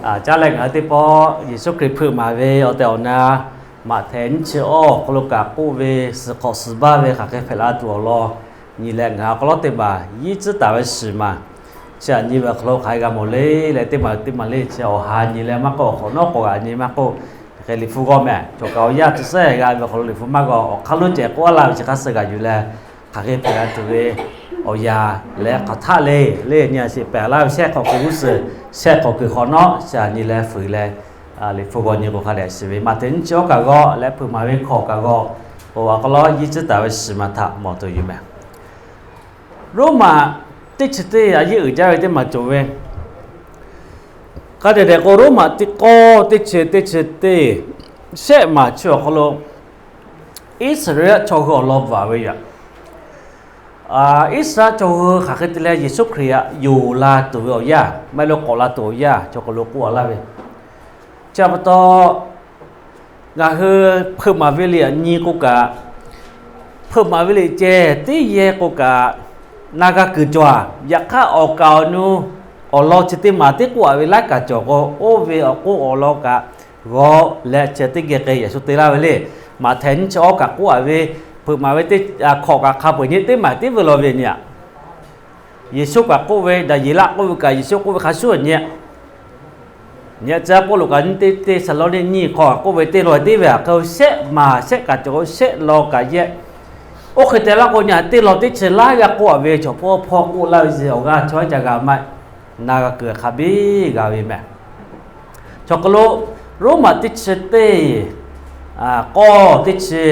Caˇ leh ngaˬ hui teˇ pawˆ Yeˍsuˆ Hkriꞈ hpeuꞈ maˍ ve awˬ tehˬ awˬ na, Maꞈhtehˍ nyiˇ chi awˇ awˬ hk'aw lo kaꞈ k'oˆ ve, suhˍ hk'awꞈ suhˍ baˇ ve hk'aˬ hk'e hpehꞈ la tuˬ awˬ lawn nyi leh, ngaˬ hui awˬ hk'aw lo teˇ maˬ yiˇ tcuhˉ taˍ ve shiˍ maˬ chi aꞈ nyi ve awˬ hk'aw lo hk'aˬ hk'e g'a mawˬ le leh, teˇ maˬ teˇ maˬ le chi awˬ ha nyi leh maˇ k'oˆ, awˬ hk'awꞈ nawˉ k'awꞈ g'aꞈ nyi maˇ k'oˆ, hk'e Liꞈ hpu g'awˇ mehˍ cawˬ kaꞈ awˬ yanˇ tcuh sehˉ g'a ve awˬ hk'aw lo Liꞈ hpu maˇ g'awˇ, awˬ hk'aˇ lonˉ ceh k'oˆ laˇ ve chi hk'aˇ suh g'aꞈ yuˬ leh, hk'aˬ hk'e hpehꞈ la tuˬ ve awˬ yanˇ leh hk'aˬ htaˆ le le nyi a shiˍ pehˬ laˇ ve shehˆ hk'awꞈ kuiˬ g'uˇ suhˍ, shehˆ hk'awꞈ kuiˬ hk'awꞈ nawˉ chi aꞈ nyi leh fuiˍ leh, Liꞈ hpu g'awˇ nyi k'o hk'a dehꞈ shiˍ ve Maꞈhtehˍ nyiˇ chi awˇ kaꞈ g'awˇ leh hpeuꞈ maˍ ve hkawˇ kaꞈ g'awˇ, awˬ hk'aw lo yiˇ tcuhˉ taˍ ve shiˍ maˬ htaꞈ mawˬ tuˬ yoˬ mehˍ. Roˉmaꞈ teˇ chi teˇ a yeˇ uiˍ jaˇ ve teˇ maˬ cawˬ ve, hk'a dehꞈ dehꞈ k'o Roˉmaꞈ teˇ k'awˇ teˇ chi teˇ chi teˇ, shehˆ maˬ chi awˬ hk'aw lo Iˉsaˍreˍlaˆ chaw hui awˬ lawn bvuhꞈ ve yoˬ. Iˉsaˍreˍlaˆ chaw hui hk'aˬ hk'e te leh Yeˍsuˆ Hkriꞈ aꞈ yonˍ la tuˬ ve awˬ yanˇ, maˇ heˆ lo k'awꞈ la tuˬ awˬ yanˇ chaw hk'aw lo k'oˆ a laˇ ve, chi pa taw ngaˬ hui hpeuꞈ maˍ ve liꞈ aꞈ nyi k'o kaꞈ, hpeuꞈ maˍ ve liꞈ ceh teˇ yehˇ k'o kaꞈ, na g'a kuiˬ cawˬ a. Yaꞈ hk'aˇ awˬ kaˍ awˬ nu awˬ lawn chi teˇ maˬ teˇ k'oˆ a ve laiˉ kaꞈ cawˬ k'o, oˇ ve awˬ k'oˆ awˬ lawn kaꞈ g'awˇ leh chi teˇ geh k'ai Yeˍsuˆ te laˇ ve le. Maꞈhtehˍ nyiˇ chi awˇ kaꞈ k'oˆ a ve, hpeuꞈ maˍ ve teˇ hkawꞈ kaꞈ hk'a peu-eˬ nyi teˇ maˬ teˇ veuˬ law ve nyi a. Yeˍsuˆ kaꞈ k'oˆ ve, Daˍyeˍlaˆ k'oˆ ve kaꞈ Yeˍsuˆ k'oˆ ve hk'a shuˍ nyi a. Nyi a, tcuh yaˇ Pawˇluꞈ kaꞈ nyiˇ teˇ Teˇsaˍlawˇniˆ nyiˇ hk'aw k'oˆ ve teˇ lawn teˇ ve a hk'e shehˆ maˬ shehˆ kaꞈ cawˬ k'o shehˆ lawn kaꞈ yehˇ. Oˇ hk'e te laˇ k'o nyi a, teˇ lawn teˇ chi laiˉ g'aˇ k'oˆ a ve chaw hpawˇ hpawˇ k'oˆ laˇ ve awˬ g'aˇ chaw ca g'a maˇ na g'a kuiˬ hk'a biˇ g'a ve mehˍ. Chaw hk'aw lo Roˉmaꞈ teˇ chi teˇ k'awˇ teˇ chi,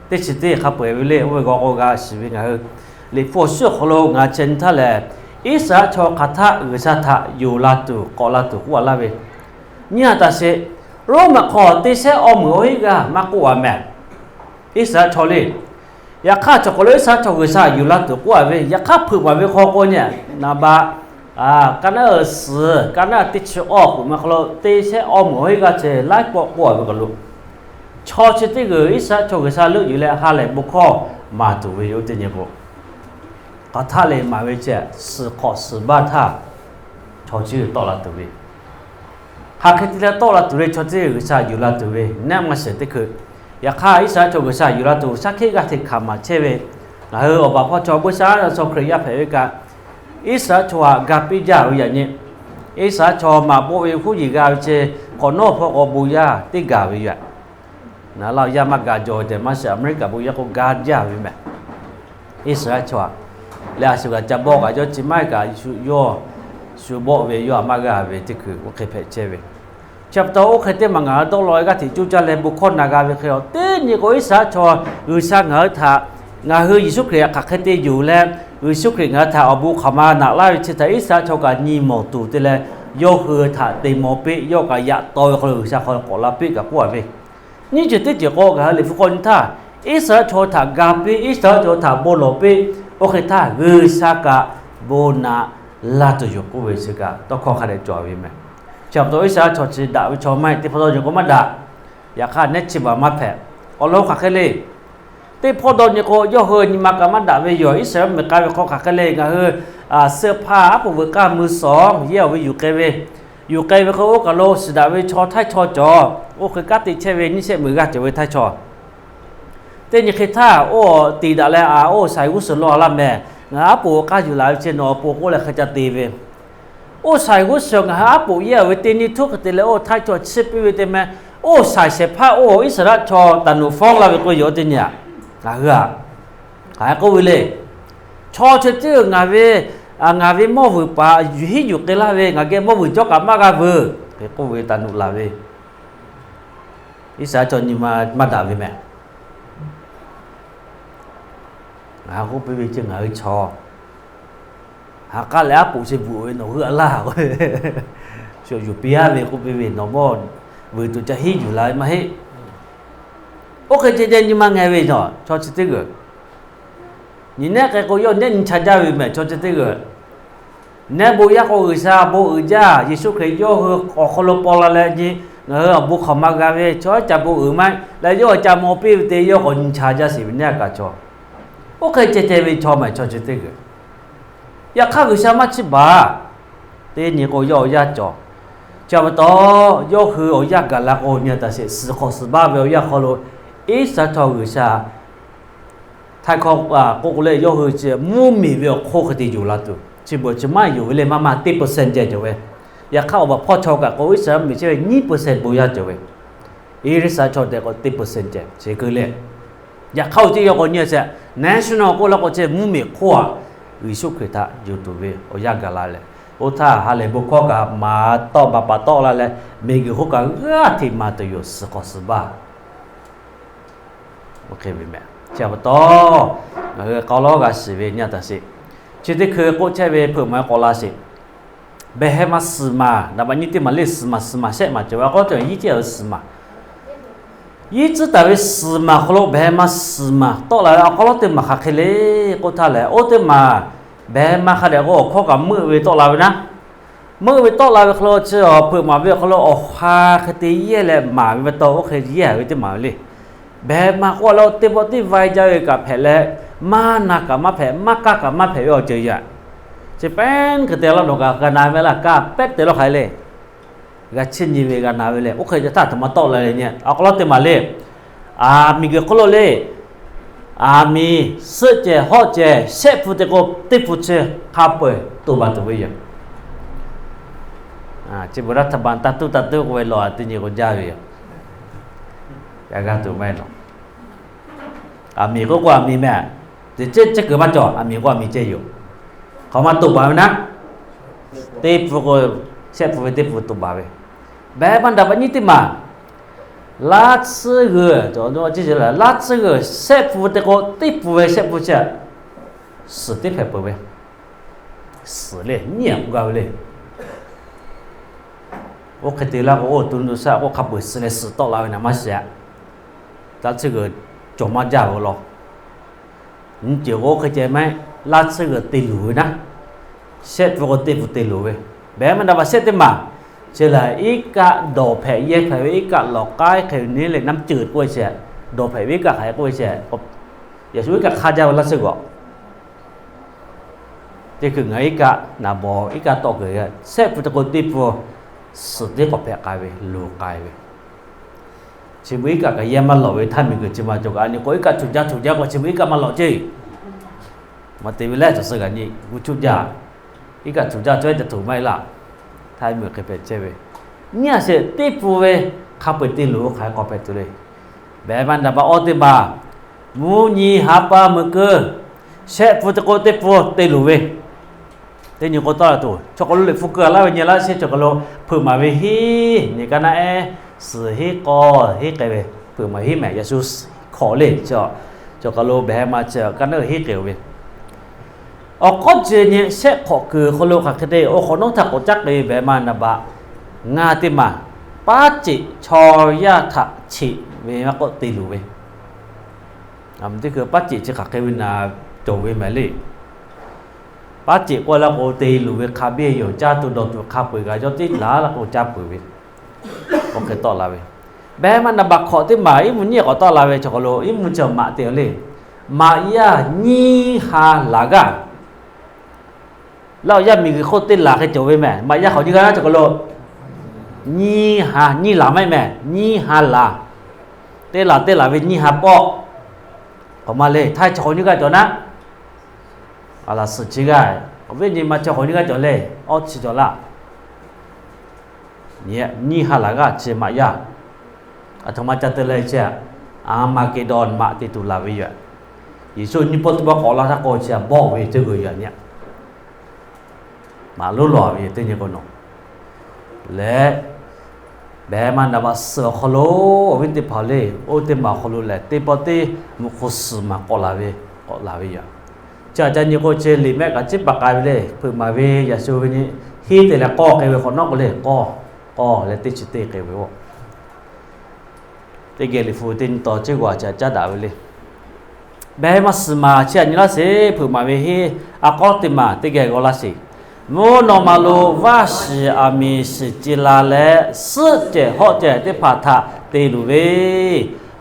teˇ chi teˇ hk'a peu-eˬ ve le, oˇ ve g'aw k'o g'a shiˍ ve ngaˬ hui Liꞈ hpu awˬ shuˉ awˬ hk'aw lo ngaˬ chehˇ nyi htaˇ lehˬ, Iˉsaˍreˍlaˆ chaw hk'aˬ htaˆ G'uiˬsha htaꞈ yonˍ la tuˬ k'awꞈ la tuˬ k'oˆ a laˇ ve, nyi a taꞈ sheˍ. Roˉmaꞈ hk'aw teˇ shehˆ awˇ meunˍ awˬ hinˉ g'aˇ maˇ k'oˆ a mehˍ. Iˉsaˍreˍlaˆ chaw le. Yaꞈ hk'aˇ chaw hk'aw lo Iˉsaˍreˍlaˆ chaw G'uiˬsha yonˍ la tuˬ k'oˆ a ve, yaꞈ hk'aˇ hpeuꞈ maˍ ve hk'aw k'o nyi a, naˍ baꞈ, ka naˉ uiˍ suhˍ, ka naˉ teˇ chi awˇ k'oꞈ ma hk'aw lo teˇ shehˆ awˇ meunˍ awˬ hinˉ g'aˇ ceh laiˉ pawˆ k'oˆ a ve kaꞈ lo, chaw chi teˇ g'uˬ Iˉsaˍreˍlaˆ chaw G'uiˬsha leuˆ yuˬ leh ha lehˬ bon hkawˇ maˍ tuˬ ve yoˬ teˇ nyi k'o, hk'aˬ htaˆ le maˍ ve ceh suhˍ hk'awꞈ suhˍ baˇ htaˇ chaw chi tawˆ la tuˬ ve, hk'aˬ hk'e te leh tawˆ la tuˬ ve chaw chi G'uiˬsha yonˍ la tuˬ ve neˆ maˇ shehˍ teˇ hkui. Yaꞈ hk'aˇ Iˉsaˍreˍlaˆ chaw G'uiˬsha yonˍ la tuˬ shaˉ hkiˆ g'aˇ hteꞈ hkanˍ maˍ chehˇ ve, ngaˬ hui awˬ baˬ hpawˇ chaw buˇ shaˉ shaw Hkriꞈ yaˇ hpehꞈ ve kaꞈ, Iˉsaˍreˍlaˆ chaw htaꞈ ga piˇ jaˇ ve yaꞈ nyi. Iˉsaˍreˍlaˆ chaw maꞈ bawˆ ve huˉ yiˍ g'a ve chi hk'awꞈ nawˉ hpawˇ k'aw bon yaˇ teˇ gaˬ ve yoˬ. Naˍ laˇ awˬ yaˇ maˇ gaˬ jaw tehꞈ maˇ shiˍ, Aˍmeˍriˆkaˍ bon yaˇ k'o ga jaˇ ve mehˍ. Iˉsaˍreˍlaˆ chaw leh a shu kaꞈ ca bawˆ kaꞈ yawˇ chi maˇ heˆ kaꞈ shu yawˇ shu bawˆ ve yawˇ htaꞈ maˇ g'a ve teˇ hkui oˇ hk'e hpehꞈ chehˇ ve. Chi pa taw oˇ hk'e teˇ maˬ ngaˬ hui dawˇ law g'aˇ hteꞈ coˇ caˇ leh bon hkawˇ na g'a ve hk'e a, teˇ nyi k'o Iˉsaˍreˍlaˆ chaw G'uiˬsha ngaˬ hui htaꞈ, ngaˬ hui Yeˍsuˆ Hkriꞈ htaꞈ hk'aˬ hk'e te yonˍ leh, Yeˍsuˆ Hkriꞈ ngaˬ hui htaꞈ awˬ bon hk'aˬ ma naꞈ laˇ ve chi htaꞈ Iˉsaˍreˍlaˆ chaw kaꞈ nyi mawˬ tuˬ te leh, yawˇ hui htaꞈ te maw piˇ, yawˇ kaꞈ yaꞈ taw ve hk'aw lo G'uiˬsha hk'aw lo k'awꞈ la piˇ kaꞈ k'oˆ a ve, nyiˇ ceuˬ teˇ ceuˬ k'o ngaˬ hui Liꞈ hpu k'awꞈ nyi htaˇ, Iˉsaˍreˍlaˆ chaw htaꞈ ga piˇ, Iˉsaˍreˍlaˆ chaw htaꞈ bon lawˬ piˇ, oˇ hk'e htaˇ G'uiˬsha kaꞈ bon naꞈ laˇ tuˬ yoˬ k'oˆ ve chi kaꞈ tawˇ hkawˇ hk'a dehꞈ cawˬ ve mehˍ. Chi pa taw Iˉsaˍreˍlaˆ chaw chi daꞈ ve chaw maˇ heˆ, teˇ hpawˇ dawˇ nyi k'o maˇ daꞈ. Yaꞈ hk'aˇ nehˉ chi baˬ maˇ hpehꞈ. Awˬ lawn hk'aˬ hk'e le. Teˇ hpawˇ dawˇ nyi k'o yawˇ hui nyi ma kaꞈ maˇ daꞈ ve yoˬ. Iˉsaˍreˍlaˆ mehˬ k'ai ve hk'aw hk'aˬ hk'e le ngaˬ hui suh hpaˇ aˉ poꞈ veuꞈ k'aˇ mui sawˍ yehˇ awˬ ve yuˬ k'ai ve, yuˬ k'ai ve k'o oˇ kaˬ lo shiˍ daꞈ ve chaw htaiˇ chaw cawˬ. Oˇ hk'e kanˉ te chehˇ ve nyiˇ shehˆ meunˍ g'aˇ cawˬ ve htaiˇ chaw. Teˇ nyi hk'e htaˇ oˇ tiˍ daꞈ leh a, oˇ shaiˍ g'uˇ suhˍ law a laˇ mehˍ. Ngaˬ hui aˉ poꞈ k'aˇ yuˬ laˬ ve chi nawˬ awˬ pon k'oˆ leh hk'a ca te ve. Oˇ shaiˍ g'uˇ suhˍ ngaˬ hui aˉ poꞈ yehˇ awˬ ve teˇ nyi htuˉ hk'e te leh oˇ htaiˇ chaw chiˇ piˇ ve te meh. Oˇ shaiˍ shehˍ hpaˇ oˇ Iˉsaˍreˍlaˆ chaw taˍ nuꞈ fawˉ laˇ ve k'oˆ ve yoˬ teˇ nyi a. Ngaˬ hui a, hk'aˬ hk'e k'oˆ ve le. Chaw chi teˇ g'aˇ ngaˬ ve, ngaˬ ve mawˇ vuiˬ paˍ yuˬ hiˉ yuˬ k'ai laˇ ve, ngaˬ geh mawˇ vuiˬ cawˇ kaꞈ maˇ g'a veuˬ hk'e k'oˆ ve taˍ nuꞈ laˬ ve, Iˉsaˍreˍlaˆ chaw nyi ma maˇ daꞈ ve mehˍ. Ngaˬ hui k'oˆ piˇ ve chi ngaˬ hui chaw ha k'aˉ leh aˉ poꞈ chi bvuhꞈ ve nawˬ hui a laˇ k'o, shu yuˬ piˇ aˉ ve k'oˆ piˇ ve nawˬ mawˇ vuiˬ tuˬ ca hiˉ yuˬ la ve maˇ heˆ. Oˇ hk'e ceh ceh nyi ma ngeh ve chaw chi teˇ g'uˬ nyi nehˉ k'ai k'o yawˇ nehˉ nyi cha jaˇ ve mehˍ. Chaw chi teˇ g'uˬ nehˉ bon yaˇ k'o G'uiˬsha bon uiˍ jaˇ. Yeˍsuˆ Hkriꞈ yawˇ hui awˬ hk'aw lo paw la leh nyi, ngaˬ hui awˬ bon hk'aˬ ma g'a ve chaw ca bon uiˍ maˇ heˆ leh yawˇ ca maw piˇ ve te yawˇ k'awꞈ nyi cha jaˇ sheˍ ve nehˉ a kaꞈ chaw. Oˇ hk'e ceh ceh ve chaw mehˍ chaw chi teˇ g'uˬ. Yaꞈ hk'aˇ G'uiˬsha maˇ chiˇ baˬ. Teˇ nyi k'o yawˇ awˬ yaˇ cawˬ. Chi pa taw, yawˇ hui awˬ yanˇ gaˬ la k'o, nyi taˍ sheˍ, suhˍ hk'awꞈ suhˍ baˆ ve awˬ yanˇ hk'aw lo Iˉsaˍreˍlaˆ chaw G'uiˬsha htaiˍ hkawˇ k'oˆ k'o leh, yawˇ hui chi mvuhˇ miˬ ve awˬ hk'oˆ hk'e te yonˍ la tuˬ, chi beuꞈ chi maˇ yonˍ ve le, maˇ maˇ teˇ percent ceh cawˬ ve. Yaꞈ hk'aˇ, awˬ baˬ hpawˇ chaw kaꞈ k'o, Iˉsaˍreˍlaˆ miˬ chehˇ ve nyiˇ percent bon yaˇ cawˬ ve. Iˉsaˍreˍlaˆ chaw tehꞈ k'o teˇ percent ceh chi keu le. Yaꞈ hk'aˇ, oˇ teˇ yawˇ k'o nyi sheˍ, national k'oˆ la k'o, chi mvuhˇ miˬ hk'oˆ aꞈ Yeˍsuˆ Hkriꞈ htaꞈ yonˍ tuˬ ve awˬ yanˇ gaˬ la leh, oˇ htaˇ ha lehˬ bon hkawˇ kaꞈ maˍ tawˆ baˬ paˍ tawˆ la leh, miˬguiˬ hk'oˆ kaꞈ g'aˇ hteꞈ maˍ tuˬ yoˬ, suhˍ hk'awꞈ suhˍ baˆ. Oˇ hk'e ve meh, chi pa taw, ngaˬ hui k'aw lawˉ g'a shiˍ ve nyi taˍ sheˍ. Chi teˇ hkui k'oˆ chehˇ ve hpeuꞈ maˍ ve k'awꞈ la sheˍ. Behˬ heh ma suhˍ maˬ, naˍ baꞈ nyiˇ teˇ maˬ le, suhˍ maˬ, suhˍ maˬ shehˆ maˬ cawˬ ve, a k'aw teˇ maˬ yinˉ ceˇ suhˍ maˬ. Yinˉ tcuhˉ taˍ ve suhˍ maˬ hk'aw lo behˬ heh ma suhˍ maˬ tawˆ la ve, a k'aw lawˉ teˇ maˬ hk'aˬ hk'e le k'oˆ htaˇ lehˬ, oˇ teˇ maˬ behˬ heh ma hk'a dehꞈ k'o awˬ hkawˇ kaꞈ meuˆ ve tawˆ la ve naˉ. Meuˆ ve tawˆ la ve hk'aw lo chi awˬ hpeuꞈ maˍ ve awˬ hk'aw lo awˬ ha hk'e te yehˇ leh maˍ ve pa taw, oˇ hk'e yehˇ ve teˇ maˬ ve le. Behˬ heh ma k'oˆ leh oˇ teˇ pawˆ teˇ vaiˇ jaˇ ve kaꞈ hpehꞈ leh, maˇ na kaꞈ maˇ hpehꞈ, maˇ kaˇ kaꞈ maˇ hpehꞈ ve awˬ ceuˬ yaꞈ. Chi pehˉ hk'e te laˇ nawˬ kaꞈ g'a na ve laˇ, kaˇ pehˉ te lawˇ hk'aˬ hk'e le. G'a chiˇ nyi ve g'a na ve le. Oˇ hk'e te htaˇ htaꞈ ma tawˆ la leh nyi, a k'aw lawˉ teˇ maˬ le. Aˬ miˬguiˬ hk'oˆ lo le, aˬ miˬ suhˆ ceh hawˆ ceh shehˆ pfuhˇ te k'o, teˇ pfuhˇ chi hk'a peu-eˬ toꞈ baˬ tuˬ ve yoˬ. Chi beuꞈ รัฐบาล taˇ tuˉ taˇ tuˉ k'oˆ ve lawˬ, teˇ nyi k'o jaˇ ve yoˬ. G'a g'a tuˬ maˇ heˆ lawˬ. Aˬ miˬ k'oˆ k'o aˬ miˬ meh, teꞈ cehˇ cehˇ kuiˬ maˇ cawˬ, aˬ miˬ k'o aˬ miˬ ceh yoˬ. Hk'aˬ ma toꞈ baˬ ve naˉ, teˇ pfuhˇ k'o, shehˆ pfuhˇ ve teˇ pfuhˇ toꞈ baˬ ve. Behˬ heh ma naˍ baꞈ nyiˇ teˇ maˬ, laˇ tsuhˇ g'euˬ, laˇ tsuhˇ g'euˬ shehˆ pfuhˇ te k'o, teˇ pfuhˇ ve shehˆ pfuhˇ chi suhˍ teˇ hpehꞈ peuˬ ve. Suhˍ le, nyiˇ aꞈ k'oˆ gaˇ ve le. Oˇ hk'e te laˇ k'o, oˇ to nu shaˆ k'oˆ hk'a peu-eˬ suhˍ leh suhˍ tawˆ la ve naˍ maˇ shiˍ aꞈ. Laˇ tsuhˇ g'euˬ cawˬ maˇ jaˇ ve law. Nyi ceuˬ k'o oˇ hk'e ceh maˇ heˆ, laˇ tsuhˇ g'euˬ te luˬ ve naˉ, shehˆ pfuhˇ k'o teˇ pfuhˇ te luˬ ve. Behˬ heh ma naˍ baꞈ shehˆ teˇ maˬ, chi lehˬ iˉ kaˆ dawˬ hpehꞈ yehˇ hpehꞈ ve, iˉ kaˆ lawˬ k'ai hk'e ve neˇ leh น้ำจืด k'oˆ ve chi, dawˬ hpehꞈ ve iˉ kaˆ hk'aˬ hk'e k'oˆ ve chi, Yeˍsuˆ iˉ kaˆ hk'aˇ jaˇ ve laˇ tsuhˇ g'euˬ. Teˇ hkui ngaˬ iˉ kaˆ naˍ bawˬ iˉ kaˆ tawˆ keu, shehˆ pfuhˇ te k'o teˇ pfuhˇ suhˍ teˇ k'awꞈ hpehꞈ k'ai ve, luˬ k'ai ve. Chi beuꞈ iˉ kaˆ kaꞈ yehˇ maˇ lawꞈ ve htaˇ miˬguiˬ chi ma cawˬ kaꞈ, a nyi k'o iˉ kaˆ cuˬ jaˇ cuˬ jaˇ k'o chi beuꞈ iˉ kaˆ maˇ lawꞈ ceˇ. Maˇ te ve leh cawˬ suh kaꞈ nyi gu cuˇ jaˇ. Iˉ kaˆ cuˬ jaˇ cawˬ ve ca tuˬ maˇ heˆ laˇ. Htaˇ miˬguiˬ hk'e hpehꞈ chehˇ ve, nyiˇ a shehˍ teˇ pfuhˇ ve hk'a peu-eˬ te luˬ ve hk'aˬ hk'e k'awꞈ hpehꞈ tuˬ le. Behˬ heh ma naˍ baꞈ awˇ teˇ maˬ, mvuhˇ nyi ha pa meuˬ keu, shehˆ pfuhˇ te k'o teˇ pfuhˇ te luˬ ve. Teˇ nyi k'o tawˆ la tuˬ, chaw hk'aw lo liꞈ hpu keu a laˇ ve nyi laˇ shehˍ, chaw hk'aw lo hpeuꞈ maˍ ve hiˉ nyi kaˇ naˆ ehˉ suhˍ hiˉ k'aw hiˉ k'ai ve, hpeuꞈ maˍ hiˉ mehˍ Yeˍsuˆ hkawꞈ le. Chaw hk'aw lo behˬ heh ma chi kaˇ naˆ hiˉ k'ai ve, awˬ k'awˉ ceh nyi shehˆ hk'awꞈ kuiˬ hk'aw lo hk'aˬ hk'e te awˬ hk'awꞈ nawˉ htaˇ k'awꞈ caˉ k'ai ve behˬ heh ma naˍ baꞈ ngaˬ teˇ maˬ, paˉ ceꞈ chaw yaˇ htaꞈ cheꞈ ve maˇ k'oˆ te luˬ ve. Teˇ hkui paˉ ceꞈ chi hk'aˬ hk'e ve naˍ cawˬ ve mehˍ le. Paˉ ceꞈ k'oˆ la k'o te luˬ ve hk'a biˇ yoˬ, caˇ tuˬ dawˬ tuˬ hk'a peu-eˬ g'a yawˇ teˇ laˬ la k'o caˇ peuˬ ve. Awˬ hk'e tawˆ la ve, behˬ heh ma naˍ baꞈ hkawꞈ teˇ maˬ iˉ mvuhˇ nyiˇ k'awꞈ tawˆ la ve chaw hk'aw lo iˉ mvuhˇ chi maꞈ te le. Maꞈ yaˇ nyiˇ ha laˬ g'aˇ. Laˇ awˬ yaˇ miˬguiˬ hk'oˆ teˇ laˬ hk'e cawˬ ve mehˍ, maꞈ yaˇ hk'awꞈ nyiˇ g'aˇ chaw hk'aw lo nyiˇ ha, nyiˇ laˬ maˇ heˆ mehˍ, nyiˇ ha laˬ. Teˇ laˬ teˇ laˬ ve nyiˇ ha pawˆ. K'awꞈ maˇ le, htaiˇ chaw hk'aw nyiˇ g'aˇ cawˬ naˉ, a laˬ suhˍ chi g'aˇ, awˬ viˉ nyi ma chaw hk'aw nyiˇ g'aˇ cawˬ le, awˇ chi cawˬ laˇ. Nyiˇ ha laˬ g'aˇ chi maꞈ yaˇ. Aˬ htoꞈ ma ca te leh chi, Aˍmaˍgeˍdawˇ maꞈ te tuˬ laˬ ve yoˬ. Yeˍsuˆ nyiˇ pawˆ teˇ pawˆ k'awꞈ laˇ htaˇ k'o chi bawˆ ve teˇ g'uˬ yoˬ nyi. Maꞈ lonˉ lawˬ ve teˇ nyi k'o nawˬ leh, behˬ heh ma naˍ baꞈ suhˍ awˬ hk'aw lo awˬ viˉ teˇ hpaˍ le, oˇ teˇ maˬ awˬ hk'aw lo lehˬ teˇ pawˆ teˇ mvuhꞈ hk'oˆ suhˍ maˬ k'awꞈ laˬ ve, k'awꞈ laˬ ve yoˬ. Chi aꞈ ca nyi k'o chi liꞈ mehˆ kaꞈ ciˉ paˍ k'ai ve le, hpeuꞈ maˍ ve Yeˍsuˆ ve nyi hiˉ te leh k'awˇ k'ai ve hk'awꞈ nawˉ k'o le, k'awˇ, k'awˇ leh teˇ chi teˇ k'ai ve oˬ. Teˇ geh liꞈ hpu teˇ nyi taw ciˉ g'aw a ca caˉ daꞈ ve le. Behˬ heh ma suhˍ maˬ chi aꞈ nyi laˇ sheˍ, hpeuꞈ maˍ ve hiˉ a k'awˉ teˇ maˬ teˇ geh g'aw laˇ sheˍ. Mvuhˇ naw ma lo vaˇ shiˍ aˬ miˍ shiˍ ci la leh, suhˆ cehˬ hawˆ cehˬ teˇ hpaˍ htaꞈ te luˬ ve,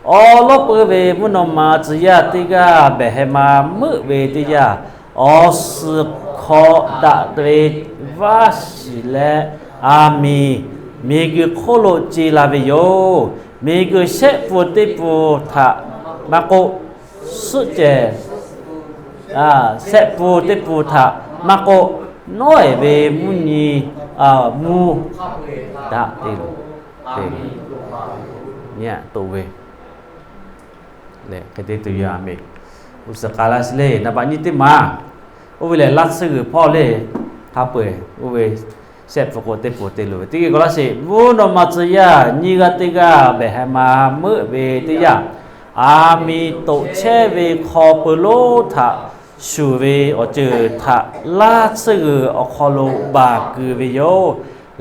awˬ lawˉ peuˇ ve mvuhˇ naw ma tcuh yaˇ teˇ g'aˇ behˬ heh ma meuˆ ve teˇ yanˇ, awˬ suhˍ hkawꞈ daꞈ ve vaˇ shiˍ leh aˬ miˍ miˬguiˬ hk'oˆ lo ce la ve yoˬ. Miˬguiˬ shehˆ pfuhˍ teˇ pfuhˍ htaꞈ maˇ k'oˆ, suhˆ cehˬ shehˆ pfuhˍ teˇ pfuhˍ htaꞈ maˇ k'oˆ, nawˉ ehˍ ve mvuhˇ nyi mvuhˇ daꞈ te loˬ. Te, nyi toꞈ ve lehˬ, hk'e te tuˬ yoˬ. Aˬ miˍ. G'uˇ suhˍ k'ai laˇ sheˍ le. Naˍ baꞈ nyiˇ teˇ maˬ, oˇ ve lehˬ laˇ tsuhˇ g'uiˬ hpawˇ le. Hk'a peu-eˬ oˇ ve shehˆ pfuhˍ k'o teˇ pfuhˍ te loˬ ve teˇ g'aˇ k'o laˇ sheˍ. Mvuhˇ naw ma tcuh yaˇ nyiˇ g'aˇ teˇ g'aˇ behˬ heh ma meuˆ ve teˇ yanˇ, aˬ miˍ toꞈ chehˇ ve hk'aw peu lonˉ htaꞈ shuˍ ve awˬ ceuˬ htaꞈ laˇ tsuhˇ g'uiˬ awˬ hk'aw lo baˬ kuiˬ ve yoˬ.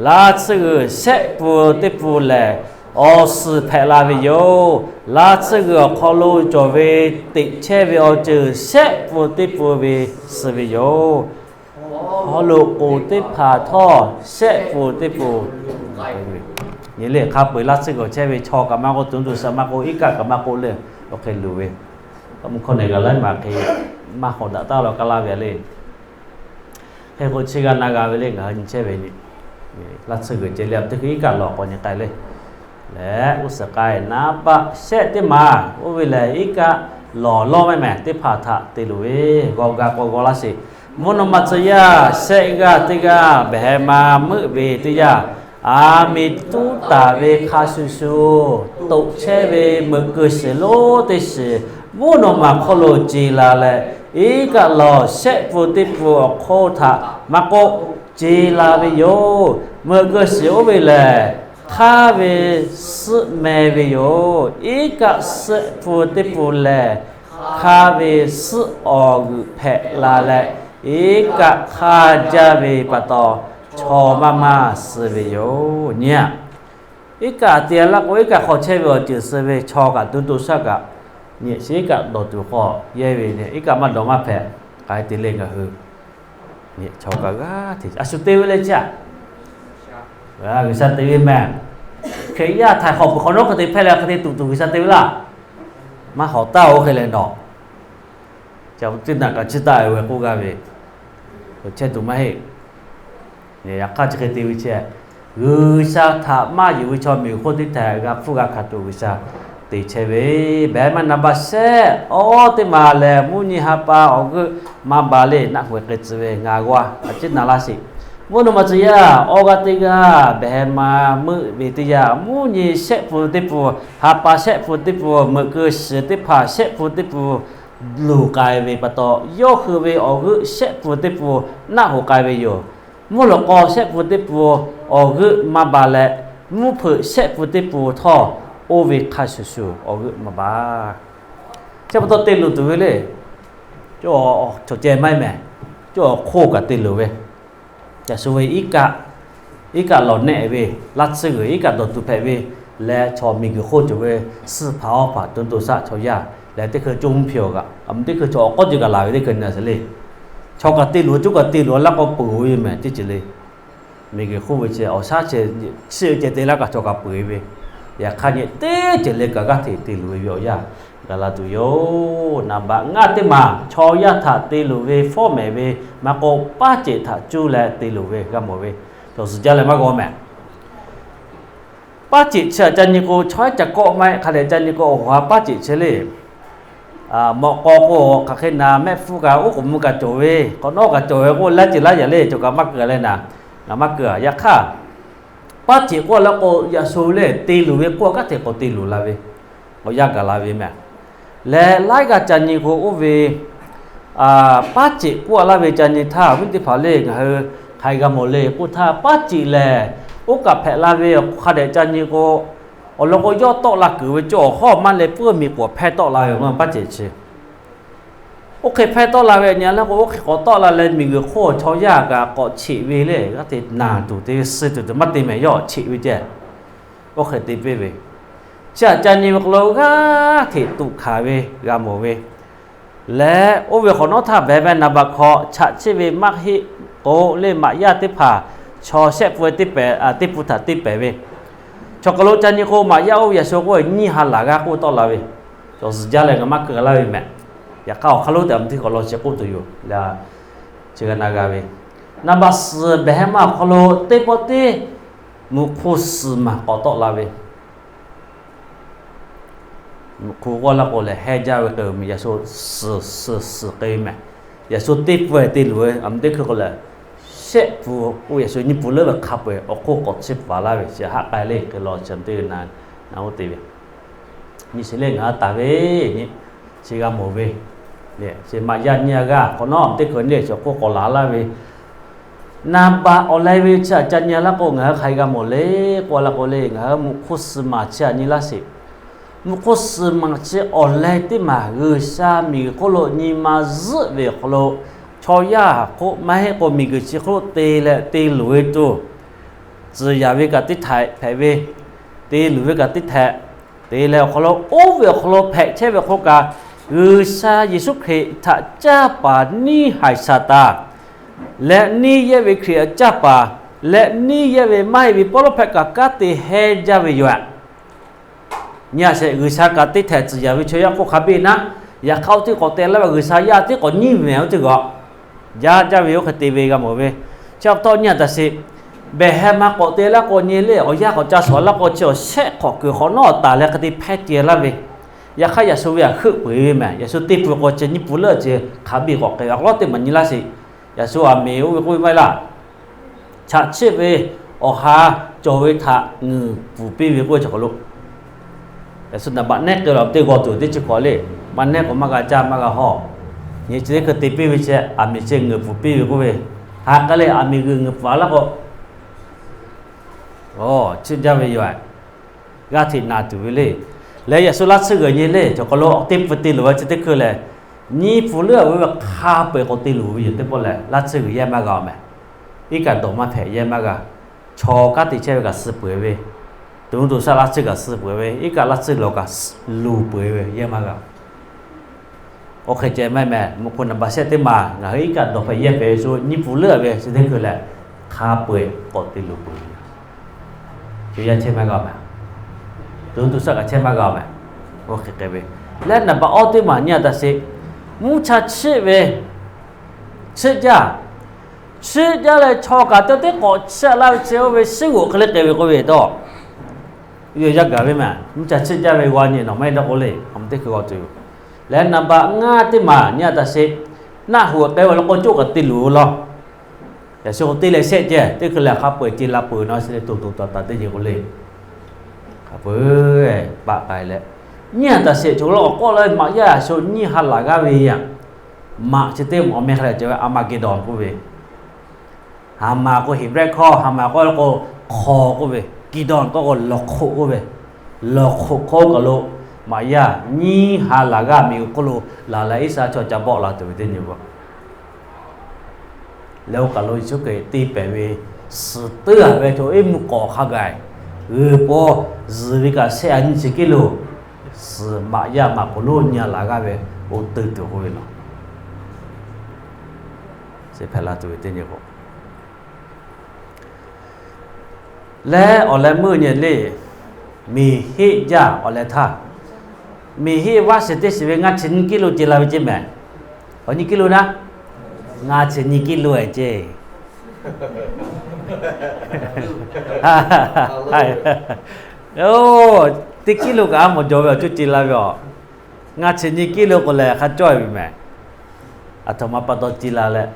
Laˇ tsuhˇ g'uiˬ shehˆ pfuhˍ teˇ pfuhˍ lehˬ, awˬ suhˍ hpehꞈ la ve yoˬ. Laˇ tsuhˇ g'uiˬ awˬ hk'aw lo cawˬ ve teꞈ chehˇ ve awˬ ceuˬ shehˆ pfuhˍ teˇ pfuhˍ ve suh ve yoˬ. Haw loꞈ k'oˍ teˇ hpaˍ htawˇ shehˆ pfuhˍ teˇ pfuhˍ. Nyi le, hk'a peu-eˬ laˇ tsuhˇ g'uiˬ chehˇ ve chaw kaꞈ maˇ k'oˆ, tuˬ tuˬ shaˍ maˇ k'oˆ, iˉ kaˆ kaꞈ maˇ k'oˆ le. Awˬ hk'e luˬ ve, mvuhˇ hkawˇ nehˬ g'a laiˉ maˬ hk'e maˇ hawˍ daꞈ taˉ la kaˇ laˇ ve le. Hk'e k'o chi g'a na g'a ve le, ngaˬ hui nyi chehˇ ve nyi, laˇ tsuhˇ g'uiˬ ceh le, teˇ hkui iˉ kaˆ lawˬ k'awꞈ nyi k'ai le. Lehˬ g'uˇ suhˍ k'ai, naˍ baꞈ shehˆ teˇ maˬ, oˇ ve lehˬ iˉ kaˆ lawˬ lawˇ mehˍ mehˍ teˇ hpaˍ htaꞈ te loˬ ve, g'aw ga k'o g'aw laˇ sheˍ. Mvuhˇ naw ma tcuh yaˇ shehˆ g'aˇ teˇ g'aˇ behˬ heh ma meuˆ ve teˇ yanˇ, aˬ miˍ tuˉ taˍ ve hk'a shuˍ shuˍ, toꞈ chehˇ ve meuꞈ keu shiˍ lonˉ teˇ shiˍ, mvuhˇ naw ma hk'oˆ lo ce la leh, iˉ kaˆ lawˬ shehˆ pfuhˍ teˇ pfuhˍ awˬ hk'oˆ htaꞈ maˇ k'oˆ, ce la ve yoˬ. Meuꞈ keu shiˍ oˇ ve lehˬ, hk'aˇ ve suhˆ meh ve yoˬ. Iˉ kaˆ shehˆ pfuhˍ teˇ pfuhˍ lehˬ, hk'aˇ ve suhˆ awˬ g'uiˬ hpehꞈ la leh, iˉ kaˆ hk'aˇ jaˇ ve pa taw, chaw maˇ maˇ suh ve yoˬ. Nyi a, iˉ kaˆ te laˇ k'o, iˉ kaˆ hk'aw chehˇ ve awˬ ceuˬ suh ve chaw kaꞈ, tuˬ tuˬ shaˍ kaꞈ, nyi sheˍ iˉ kaˆ dawˬ tuˬ k'awꞈ yehˇ ve nyi, iˉ kaˆ maˇ dawˬ maˇ hpehꞈ. K'ai te le ngaˬ hui, nyi chaw kaꞈ g'aˇ hteꞈ a shu te ve le chi a, G'uiˬsha te ve mehˍ. Hkriꞈ yaˇ htaiˍ hk'awꞈ peuˬ hk'awꞈ nawˉ hk'e te hpehˇ leh hk'e te tuˬ tuˬ G'uiˬsha te ve laˇ. Maˇ hawˍ taˉ oˇ hk'e leh nawˬ, ca teˇ naꞈ kaꞈ chiˇ taˆ ve k'oˆ gaˇ ve, chehˇ tuˬ maˇ heˆ. Yaꞈ hk'aˇ chi hk'e te ve chi, G'uiˬsha htaꞈ maˇ yonˍ ve chaw miˬguiˬ hk'oˆ teˇ htaiꞈ g'a hpfuhˇ g'a hkanˍ tuˬ G'uiˬsha te chehˇ ve, behˬ maˇ naˍ baˆ shehˆ awˉ teˇ maˬ lehˬ, mvuhˇ nyi ha pa awˬ g'euˆ maˇ ba le, naˆ hoꞈ k'ai tcuh ve ngaˬ g'aw a ciˉ na laˇ sheˍ. Mvuhˇ naw ma tcuh yaˇ awˬ g'aˇ teˇ g'aˇ behˬ heh ma meuˆ ve teˇ yanˇ, mvuhˇ nyi shehˆ pfuhˍ teˇ pfuhˍ, ha pa shehˆ pfuhˍ teˇ pfuhˍ, meuꞈ keu shiˍ teˇ hpaˍ shehˆ pfuhˍ teˇ pfuhˍ luˬ k'ai ve pa taw, yawˇ hui ve awˬ g'euˆ shehˆ pfuhˍ teˇ pfuhˍ naˆ hoꞈ k'ai ve yoˬ. Mvuhˇ lawꞈ k'aw shehˆ pfuhˍ teˇ pfuhˍ awˬ g'euˆ maˇ ba leh, mvuhˇ hpeuꞈ shehˆ pfuhˍ teˇ pfuhˍ htawˇ, oˇ ve hk'a shuˍ shuˍ awˬ g'euˆ maˇ ba. Chi pa taw te luˬ tuˬ ve le, cawˬ ceh maˇ heˆ mehˍ, cawˬ hk'oˆ kaꞈ te luˬ ve, caˬ shu ve iˉ kaˆ, iˉ kaˆ lawˬ nehˆ ve, laˇ tsuhˇ g'uiˬ iˉ kaˆ dawˬ tuˬ hpehꞈ ve leh, chaw miˬguiˬ hk'oˆ cawˬ ve suhˍ hpaˍ awˬ hpaˍ, tuˬ tuˬ shaˆ chaw yaˇ lehˬ, teˇ hkui co mvuhˇ hpehꞈ awˬ kaꞈ, a mvuhˇ teˇ hkui chaw awˬ k'awˇ ceuˬ kaꞈ laˬ ve teˇ hkui na sheˍ le. Chaw kaꞈ te luˬ, coˇ kaꞈ te luˬ, a laˇ k'aw peuˬ ve mehˍ teˇ ceuˬ le. Miˬguiˬ hk'oˆ ve chi awˬ shaˉ chi, chi ceh te laˇ kaꞈ chaw kaꞈ peuˬ ve. Yaꞈ hk'aˇ nyi teˇ ceuˬ le kaꞈ g'aˇ hteꞈ te luˬ ve ve awˬ yanˇ gaˬ la tuˬ yoˬ. Naˍ baꞈ ngaˇ teˇ maˬ chaw yaˇ htaꞈ te luˬ ve fawˉ mehˍ ve maˇ k'oˆ, paˉ ceꞈ htaꞈ cuˇ leh te luˬ ve g'a mawˬ ve, cawˬ zuhˬ jaˇ leh maˇ g'aw mehˍ. Paˉ ceꞈ chi htaꞈ ca nyi k'o, chaw yaˇ ca kawˆ maˇ heˆ hk'a dehꞈ ca nyi k'o, awˬ ha paˉ ceꞈ chi le. Mawꞈ k'aw k'o, hk'aˬ hk'e naˍ mehˆ hpfuhˇ kaꞈ oˉ k'oˍ mvuh kaꞈ cawˬ ve, hk'awꞈ nawˉ kaꞈ cawˬ ve k'o, laiˉ ceuˬ laiˉ yaꞈ le cawˬ kaꞈ maˇ keu leh naˍ, ngaˬ maˇ keu. Yaꞈ hk'aˇ, paˉ ceꞈ k'oˆ laˇ k'o, yaꞈ sho le te luˬ ve k'oˆ a kanˉ hteꞈ k'awꞈ te luˬ la ve, k'awꞈ yaˇ gaˬ la ve mehˍ. Leh laiˉ g'aˇ ca nyi k'o, oˇ ve paˉ ceꞈ k'oˆ laˇ ve ca nyi htaˇ, awˬ viˉ teˇ hpaˍ le, ngaˬ hui hk'aˬ hk'e g'a mawˬ le k'oˆ htaˇ, paˉ ceꞈ lehˬ oˇ kaꞈ hpehꞈ la ve hk'a dehꞈ ca nyi k'o, awˬ lawn k'o, yawˇ tawˆ la kuiˬ ve cawˬ awˬ hawˉ maˇ leh puiˉ miˬ k'awꞈ hpehˇ tawˆ la ve paˉ ceꞈ chi. Oˇ hk'e hpehˇ tawˆ la ve nyi leh k'o, oˇ hk'e k'awꞈ tawˆ la leh miˬguiˬ hk'oˆ chaw yaˇ kaꞈ k'awꞈ cheꞈ ve le, g'aˇ hteꞈ naˬ tuˬ te ve suh tuˬ tuˬ maˇ te mehˍ, yawˇ cheꞈ ve ceh. Oˇ hk'e te piˇ ve, chi htaꞈ ca nyi ve k'o lo g'aˇ hteꞈ tuꞈ hkanˍ ve g'a mawˬ ve. Leh oˇ ve hk'awꞈ nawˉ htaˇ behˬ mehˍ naˍ baꞈ hk'aw chaꞈ chiˆ ve maˇ heˆ k'o le, maꞈ yaˇ teˇ hpaˍ chaw shehˆ pfuhˇ teˇ pfuhˇ htaꞈ te pehˍ ve, chaw hk'aw lo ca nyi k'o, maꞈ yaˇ oˇ ve yaꞈ sho k'oˆ ve nyiˇ ha laˬ g'aˇ k'oˆ tawˆ la ve, cawˬ zuhˬ jaˇ leh ngaˬ maˇ keu laˇ ve mehˍ. Yaꞈ hk'aˇ awˬ hk'aˇ lonˉ tehꞈ mvuhˇ hteˇ k'awꞈ law sheh k'oˆ tuˬ yoˬ. Chi g'a na g'a ve, naˍ baꞈ suhˍ behˬ heh ma awˬ hk'aw lo teˇ pawˆ teˇ Mvuhˇ hk'oˆ suhˍ maˬ k'awꞈ tawˆ la ve, mvuhˇ hk'oˆ g'awˇ laˇ k'o lehˬ, hehnˇ jaˇ ve k'ai-o meh. Yaꞈ shu suhˍ suhˍ suhˍ k'ai ve meh. Yaꞈ shu teˇ pawehˇ te luˬ ve, aˬ meh teˇ hkui k'o lehˬ, shehˆ pfuhˍ k'o, yaꞈ shu nyiˇ pfuhˍ leuˉ ve hk'a peu-eˬ awˬ hk'oˆ k'awꞈ chiˇ paˍ laˇ ve chi haˆ k'ai le. Hk'e law chi teˇ na na oˇ te ve, nyi sheˍ le, ngaˬ hui taˍ ve nyi chi g'a mawˬ ve, chi maꞈ yaˇ nyiˇ g'aˇ hk'awꞈ nawˉ teˇ hkui nyi chi awˬ hk'oˆ k'awꞈ laˬ laˇ ve, naˍ baꞈ awˬ leh ve chi aꞈ ca nyi laˇ k'o, ngaˬ hui hk'aˬ hk'e g'a mawˬ le k'oˆ laˇ k'o le, ngaˬ hui mvuhˇ hk'oˆ suhˍ maˬ chi aꞈ nyi laˇ sheˍ. Mvuhˇ hk'oˆ suhˍ maˬ chi awˬ leh teˇ maˬ G'uiˬsha miˬguiˬ hk'oˆ lo nyi ma zuhˆ ve awˬ hk'aw lo, chaw yaˇ k'o maˇ heˆ k'o miˬguiˬ chi hk'oˆ lo te leh te luˬ ve tuˬ, tcuhˬ yaˍ ve kaꞈ teˇ htehꞈ hpehꞈ ve, te luˬ ve kaꞈ teˇ htehꞈ te leh awˬ hk'aw lo, oˇ ve awˬ hk'aw lo hpehꞈ chehˇ ve awˬ hk'aw lo kaꞈ, G'uiˬsha Yeˍsuˆ Hkriꞈ htaꞈ caˇ paˍ neˇ haiˬ Saˍtanˍ leh neˇ yehˇ ve Hkriꞈ aꞈ caˇ paˍ leh neˇ yehˇ ve maˇ heˆ ve pawˇ lawˉ hpehꞈ kaꞈ kanˉ te hehnˇ jaˇ ve yoˬ. Nyi a sheˍ, G'uiˬsha kaꞈ teˇ htehꞈ tcuhˬ yaˍ ve chaw yaˇ hk'oˆ hk'a biˇ naˉ, yaꞈ hk'aˇ oˇ teˇ k'awꞈ te laˇ ve G'uiˬsha yaˇ teˇ k'awꞈ nyiˇ mehˍ oˇ teˇ g'aꞈ jaˇ jaˇ ve oˇ hk'e te ve g'a mawˬ ve. Chi pa taw nyi a taꞈ sheˍ, behˬ heh ma k'awꞈ te laˇ k'o nyi le, awˬ yanˇ k'awꞈ ca shawˍ laˇ k'o chi awˬ shehˆ hk'awꞈ kuiˬ hk'awꞈ nawˉ taˍ leh hk'e te hpehˇ ceh laˇ ve, yaꞈ hk'aˇ yaꞈ shu ve aꞈ heuˆ peu-eˬ ve meh. Yaꞈ shu teˇ pui k'o chi nyiˇ pui leuˉ ceh hk'a biˇ k'awꞈ k'ai ve awˬ lawn teˇ maˬ nyi laˇ sheˍ. Yaꞈ shu aˬ miˍ oˇ ve k'oˆ ve maˇ heˆ laˇ. Chaꞈ chiˆ ve awˬ ha cawˬ ve htaꞈ ngeuˍ pfuhˍ piˇ ve k'oˆ ve chi hk'aw lo, yaꞈ shu naˍ baꞈ nehˉ k'ai la teˇ g'aw tuˬ teˇ chi hk'awꞈ le. Maˇ nehˉ k'o maˇ g'a caˇ maˇ g'a hawˇ. Nyi chi teˇ hkui te piˇ ve chi aˬ miˍ chi ngeuˍ pfuhˍ piˇ ve k'oˆ ve, ha k'ai leh aˬ miˍ g'uiˬ ngeuˍ pfuhˍ laˇ k'o, chiˆ jaˇ ve yoˬ. G'aˇ hteꞈ na tuˬ ve le. Leh yaꞈ shu laˇ tsuhˇ g'uiˬ nyi le, chaw hk'aw lo teˇ pui te luˬ ve chi teˇ hkui lehˬ, nyiˇ pui leuˉ a ve hk'a peu-eˬ k'awꞈ te luˬ ve yoˬ. Teˇ pawˆ lehˬ laˇ tsuhˇ g'uiˬ yehˇ maˇ g'a-oˬ meh. Iˉ kaˆ dawˬ maˇ hpehꞈ yehˇ maˇ g'a. Chaw kanˉ te chehˇ ve kaꞈ suh peuˬ ve, to nuˇ to shaˆ laˇ tsuhˇ kaꞈ suh peuˬ ve, iˉ kaˆ laˇ tsuhˇ lawˬ kaꞈ luˬ peuˬ ve yehˇ maˇ g'a. Oˇ hk'e ceh maˇ meh, mvuhˇ hk'oˆ naˍ baꞈ shehˆ teˇ maˬ ngaˬ hui iˉ kaˆ dawˬ hpehꞈ yehˇ hpehꞈ ve shu nyiˇ pui leuˉ a ve chi teˇ hkui lehˬ, hk'a peu-eˬ k'awꞈ te luˬ peuˬ ve. Chaw yaˇ chehˇ maˇ g'a-oˬ meh. To nuˇ to shaˆ kaꞈ chehˇ maˇ g'a-oˬ meh. Oˇ hk'e k'ai ve. Leh naˍ baꞈ awˇ teˇ maˬ nyi a taꞈ sheˍ, mvuhˇ cha chiˆ ve chiˆ jaˇ. Chiˆ jaˇ leh chaw kaꞈ teˇ teˉ k'awꞈ chiˆ laˇ ve chi oˇ ve shiˉ g'oꞈ hk'e le k'ai ve k'oˆ ve taw, yaˇ gaˬ ve meh. Mvuhˇ cha chiˆ jaˇ ve g'aw nyi nawˬ maˇ heˆ dawˇ k'o le, a meh teˇ hkui g'aw tuˬ yoˬ. Leh naˍ baꞈ ngaˇ teˇ maˬ nyi a taꞈ sheˍ, naˆ hoꞈ k'ai ve law k'o coˇ kaꞈ te luˬ law. Yaꞈ shu k'o teˇ leh shehˆ ceh teˇ hkui lehˬ hk'a peu-eˬ ce la peuˬ na sheˍ le, to to taˍ taˍ teˇ ceuˬ k'o le. Hk'a peu-eˬ paˆ k'ai leh, nyi a taꞈ sheˍ chaw lo awˬ k'awˆ la ve maꞈ yaˇ yaꞈ shu nyiˇ ha laˬ g'aˇ ve yaꞈ, maꞈ chi teˇ maˬ awˬ meh hk'a lehˬ cawˬ ve Aˍmaˍgeˍdonˍ k'oˆ ve, Haˍmaˍ k'o Heˍbrehˇ hkawˇ, Haˍmaˍ k'oˆ la k'o hk'aw k'oˆ ve, Geˍdonˍ k'oˆ k'o lawˬ hk'oꞈ k'oˆ ve, lawˬ hk'oꞈ hkawˇ kaˬ lo maꞈ yaˇ nyiˇ ha laˬ g'aˇ miˬguiˬ hk'oˆ lo laˬ leh Iˉsaˍreˍlaˆ chaw ca bawˆ la tuˬ ve teˇ nyi g'aw. Leh oˇ kaˬ lo Yeˍsuˆ Hkriꞈ te pehˍ ve suhˍ teuˉ a ve chaw iˉ mvuhˇ k'awꞈ hk'a gaˬ g'uiˬ paw zuhˬ ve kaꞈ shehˆ a nyiˇ chi kiˉ lo suhˍ maꞈ yaˇ maꞈ k'oˍ lonˉ nyi a laˬ g'aˇ ve oˇ teuˇ tuˬ k'oˆ ve law. Chi hpehꞈ la tuˬ ve teˇ nyi g'aw. Leh awˬ leh meuˇ nyi le, miˬ heˆ jaˇ awˬ leh htaˇ, miˬ heˆ vaˇ shiˍ teˇ shiˍ ve ngaˇ chi nyiˇ kiˉ lo ce la ve ceˇ mehˍ. Awˬ nyiˇ kiˉ lo naˉ, ngaˇ chi nyiˇ kiˉ lo e ceˇ. Oˇ, teˇ kiˉ lo kaꞈ a mawˬ jawˬ ve awˬ cuˇ ce la ve aˬ. Ngaˇ chi nyiˇ kiˉ lo k'o lehˬ hk'a cawˇ e ve mehˍ. Aˬ htoꞈ ma pa taw ce la leh,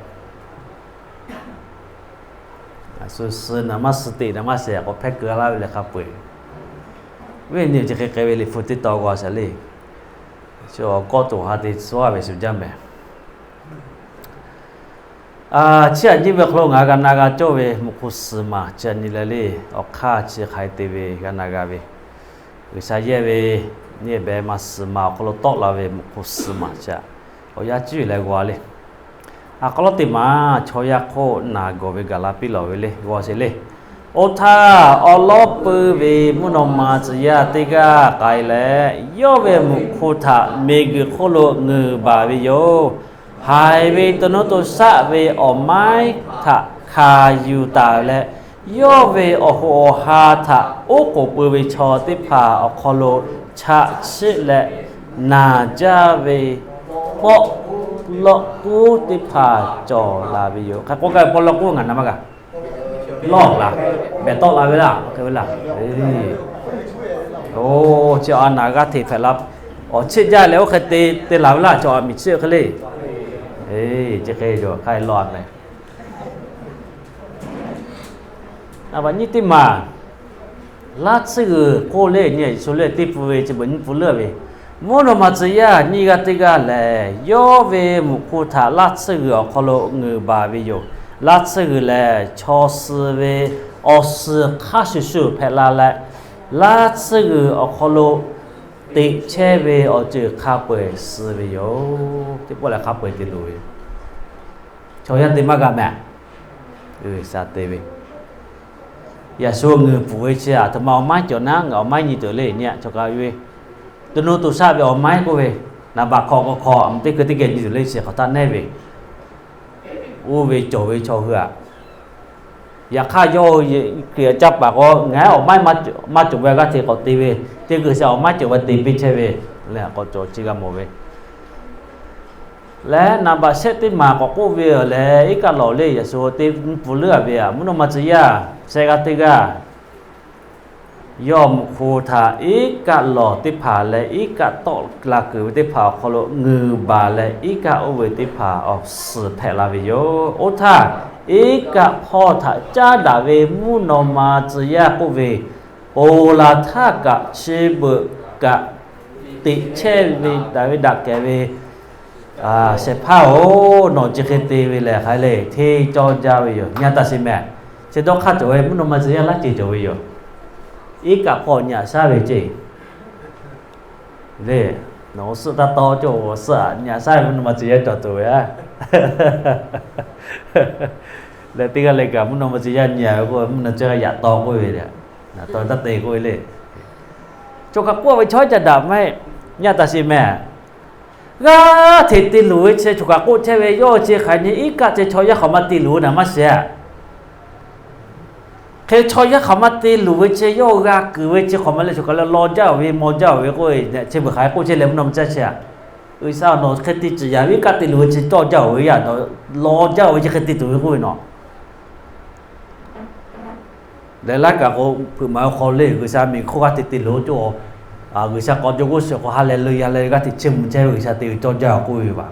suh suh naˍ maˇ suh teꞈ naˍ maˇ shehˍ k'awꞈ hpehˇ keu laˇ ve leh hk'a peu-eˬ. Viˉ nyi chi hk'e k'ai ve liꞈ hpu teˇ tawn g'aw shaˍ le. Shu awˬ kawˆ toˬ ha te suh a ve shu jaˇ mehˍ. Chi aꞈ nyi ve hk'aw lo ngaˬ g'a na g'a cawˇ ve mvuhˇ hk'oˆ suhˍ maˬ chi aꞈ nyi leh le, awˬ hk'aˇ chi hk'aˬ hk'e te ve g'a na g'a ve, G'uiˬsha yehˇ ve nyi behˬ ma suhˍ maˬ awˬ hk'aw lo tawˆ la ve mvuhˇ hk'oˆ suhˍ maˬ chi aꞈ awˬ yanˇ cuˇ leh g'aw le. A k'aw lawˉ teˇ maˬ chaw yaˇ hk'oˆ naˬ gawˬ ve gaˬ la piˇ lawˬ ve le g'aw sheˍ le. Oˇ htaˇ awˉ lawˉ pui ve mvuhˇ naw ma tcuh yaˇ teˇ g'aˇ k'ai leh, yawˇ ve mvuhˇ hk'oˆ htaꞈ miˬguiˬ hk'oˆ lo ngeuˍ baˬ ve yoˬ. Haiˬ ve to nuˇ to shaˆ ve awˬ maiˉ htaꞈ hkanˍ yuˬ taˍ leh, yawˇ ve awˬ hoꞈ awˬ ha htaꞈ oˉ k'oˍ pui ve chaw teˇ hpaˍ awˬ hk'aw lo chaꞈ chiˆ leh naˬ jaˇ ve pawˆ lawˆ k'uˉ teˇ hpaˍ cawˬ la ve yoˬ. Hk'e k'oˆ gaˇ ve pawˆ lawˆ k'uˉ ngaˬ na maˇ g'a. lawˇ laˬ, behˬ tawˆ la ve laˇ, hk'e ve laˇ. Oˇ, chi a naˬ g'aˇ hteꞈ hpehꞈ la, awˬ cheˆ jaˇ leh oˇ hk'e te te laˬ ve laˇ, chaw a miˍ chiˆ hk'e le. Chi hk'e yoˬ, hk'aˬ hk'e lawˇ a meh. A, nyiˇ teˇ maˬ, laˇ tsuhˇ g'uiˬ k'oˆ le nyi Yeˍsuˆ lehˬ teˇ pun ve chi beuꞈ nyiˇ pun leuˉ ve, mvuhˇ naw ma tcuh yaˇ nyiˇ g'aˇ teˇ g'aˇ lehˬ, yawˇ ve muꞈ hk'u htaꞈ laˇ tsuhˇ g'uiˬ awˬ hk'aw lo ngeuˍ baˬ ve yoˬ. Laˇ tsuhˇ g'uiˬ lehˬ, chaw suh ve awˬ suhˍ hk'a shuˍ shuˍ hpehꞈ la leh, laˇ tsuhˇ g'uiˬ awˬ hk'aw lo teꞈ chehˇ ve awˬ ceuˬ hk'a peu-eˬ suh ve yoˬ. Teˇ pawˆ lehˬ hk'a peu-eˬ te loˍ ve yoˬ. Chaw yaˇ te maˇ g'a meh. G'uiˬ sha te ve, yaꞈ shu ngeuˍ pfuhˍ ve chi aˬ htoꞈ ma awˬ maiˉ cawˬ naˉ, ngaˬ awˬ maiˉ nyi tuˬ le nyi a chaw ka ve, to nu to shaˆ ve awˬ maiˉ k'oˆ ve, naˍ baꞈ hk'awꞈ k'awꞈ hk'awꞈ teˇ hkui teˇ geh nyi tuˬ le chi hk'awꞈ htaˇ nehˉ ve, oˇ ve cawˬ ve chaw hui aꞈ, yaꞈ hk'aˇ yawˇ Hkriꞈ caˇ paˍ k'o ngaˬ awˬ maiˉ maˇ cawˬ ve g'aˇ hteꞈ k'awꞈ te ve, teˇ g'uiˬ sha awˬ maiˉ cawˬ ve te piˇ chehˇ ve, leh k'awꞈ cawˬ chi g'a mawˬ ve leh, naˍ baꞈ shehˆ teˇ maˬ k'awꞈ k'oˆ ve yoˬ leh, iˉ kaˆ lawˬ le yaꞈ shu teˇ pun leuˉ a ve aꞈ, mvuhˇ naw ma tcuh yaˇ shehˆ g'aˇ teˇ g'aˇ yawˇ muꞈ hk'u htaꞈ iˉ kaˆ lawˬ teˇ hpaˍ leh iˉ kaˆ tawˆ la kuiˬ ve teˇ hpaˍ awˬ hk'aw lo ngeuˍ baˬ leh, iˉ kaˆ oˇ ve teˇ hpaˍ awˬ suhˍ hpehꞈ la ve yoˬ. Oˇ htaˇ, iˉ kaˆ hpawˇ htaꞈ caˉ daꞈ ve mvuhˇ naw ma tcuh yaˇ k'oˆ ve, ponˬ laˬ htaˇ kaꞈ chi beuꞈ kaꞈ teꞈ chehˇ ve daꞈ ve daꞈ kehˬ ve shehˍ hpaˇ-oˬ, nawˬ chi hk'e te ve lehˬ hk'aˬ hk'e le hteˇ cawˇ jaˇ ve yoˬ. Nyi a taˇ sheˍ meh. Chi dawˇ hk'aˇ cawˬ ve mvuhˇ naw ma tcuh yaˇ laˇ ceuˬ cawˬ ve yoˬ. Iˉ kaˆ hpawˇ nyi a shaˉ ve ceˇ le. Nawˬ suhˆ taˇ taw cawˇ, suhˆ aꞈ nyi a shaˉ ve mvuhˇ naw ma tcuh yaˇ cawˬ tuˬ ve a leh, teˇ g'aˇ leh kaꞈ mvuhˇ naw ma tcuh yaˇ nyi a ve k'o, mvuhˇ naw tcuh yaˇ yaꞈ taw k'oˆ ve le. Taˇ te k'oˆ ve le. Choˬ kaꞈ k'oˆ ve chaw ca daꞈ maˇ heˆ. Nyi a taˇ sheˍ meh. G'aˇ hteꞈ te luˬ ve chi choˬ kaꞈ k'oˆ chehˇ ve, yawˇ chi hk'aˬ nyi iˉ kaˆ chi chaw yaˇ hk'aˬ ma te luˬ ve naˍ maˇ shiˍ. Hk'e chaw yaˇ hk'aˬ ma te luˬ ve chi yawˇ g'a kuiˬ ve chi hk'aˬ ma le, choˬ kaꞈ leh law jaˇ ve maw jaˇ ve k'oˆ ve, chi beuꞈ hk'aˬ hk'e k'oˆ chehˇ leh mvuhˇ naw ma tcuh yaˇ chi a, G'uiˬsha nawˬ hk'e te ciˍ yaˍ ve iˉ kaˆ te luˬ ve chi cawˇ jaˇ ve yaꞈ, nawˬ law jaˇ ve chi hk'e te tuˬ ve k'oˆ ve nawˬ leh laˇ kaꞈ k'o, hpeuꞈ maˍ ve hk'aw le G'uiˬsha miˬ hk'oˆ g'aˇ hteꞈ te luˬ cawˇ, G'uiˬsha k'awꞈ jaw g'uˇ suhˍ k'awꞈ ha leh leuˇ yaˇ leh g'aˇ hteꞈ chiˇ mvuh chehˇ ve G'uiˬsha te ve cawˇ jaˇ k'oˆ ve yoˬ vaˬ.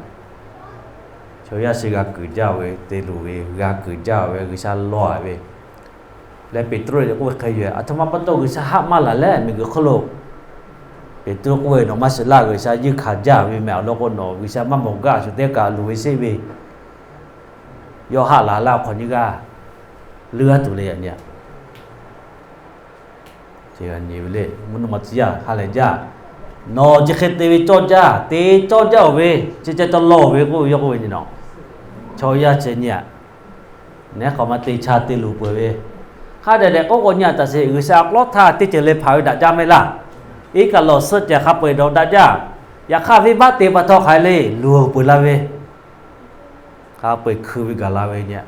Chaw yaˇ chi g'a kuiˬ jaˇ ve, te luˬ ve, g'a kuiˬ jaˇ ve, G'uiˬsha law ve leh Peˍtruˆ k'oˆ ve hk'e yoˬ. Aˬ htoꞈ ma pa taw G'uiˬsha haˆ maˇ laˬ leh miˬguiˬ hk'oˆ lo Peˍtruˆ k'oˆ ve, nawˬ maˇ shiˍ laˇ, G'uiˬsha yeunˇ hkanˍ jaˇ ve meh. Awˬ lawn k'o, nawˬ G'uiˬsha maˇ mawˬ gaˇ shuˍ teˇ kaꞈ luˬ ve sheˆ ve, yawˇ haˆ laˬ laˇ awˬ hk'awꞈ nyiˇ g'aˇ leuˇ aˉ tuˬ le yaꞈ nyi. Nyi ve le, mvuhˇ naw ma tcuh yaˇ ha lehˬ jaˇ. Nawˬ chi hk'e te ve cawˇ jaˇ, te cawˇ jaˇ-oˬ ve, chi ca caw law-oˬ ve k'oˆ ve, yawˇ k'oˆ ve nyi nawˬ, chaw yaˇ chi nyi aꞈ, neˉ hk'awꞈ ma te cha te luˬ peuˬ ve, hk'a dehꞈ dehꞈ k'oˆ k'o nyi a taˍ sheˍ, G'uiˬsha awˬ hk'aw lo htaˇ teˇ ceuˬ le hpanˍ ve daꞈ jaˇ mehˆ laˇ. Iˉ kaˆ lawˬ suhˆ cehˬ hk'a peu-eˬ dawˬ daꞈ jaˇ. Yaꞈ hk'aˇ venˇbaˆ te pa taw hk'aˬ hk'e le luˬ peuˬ la ve, hk'a peu-eˬ hkui ve gaˬ la ve nyi a.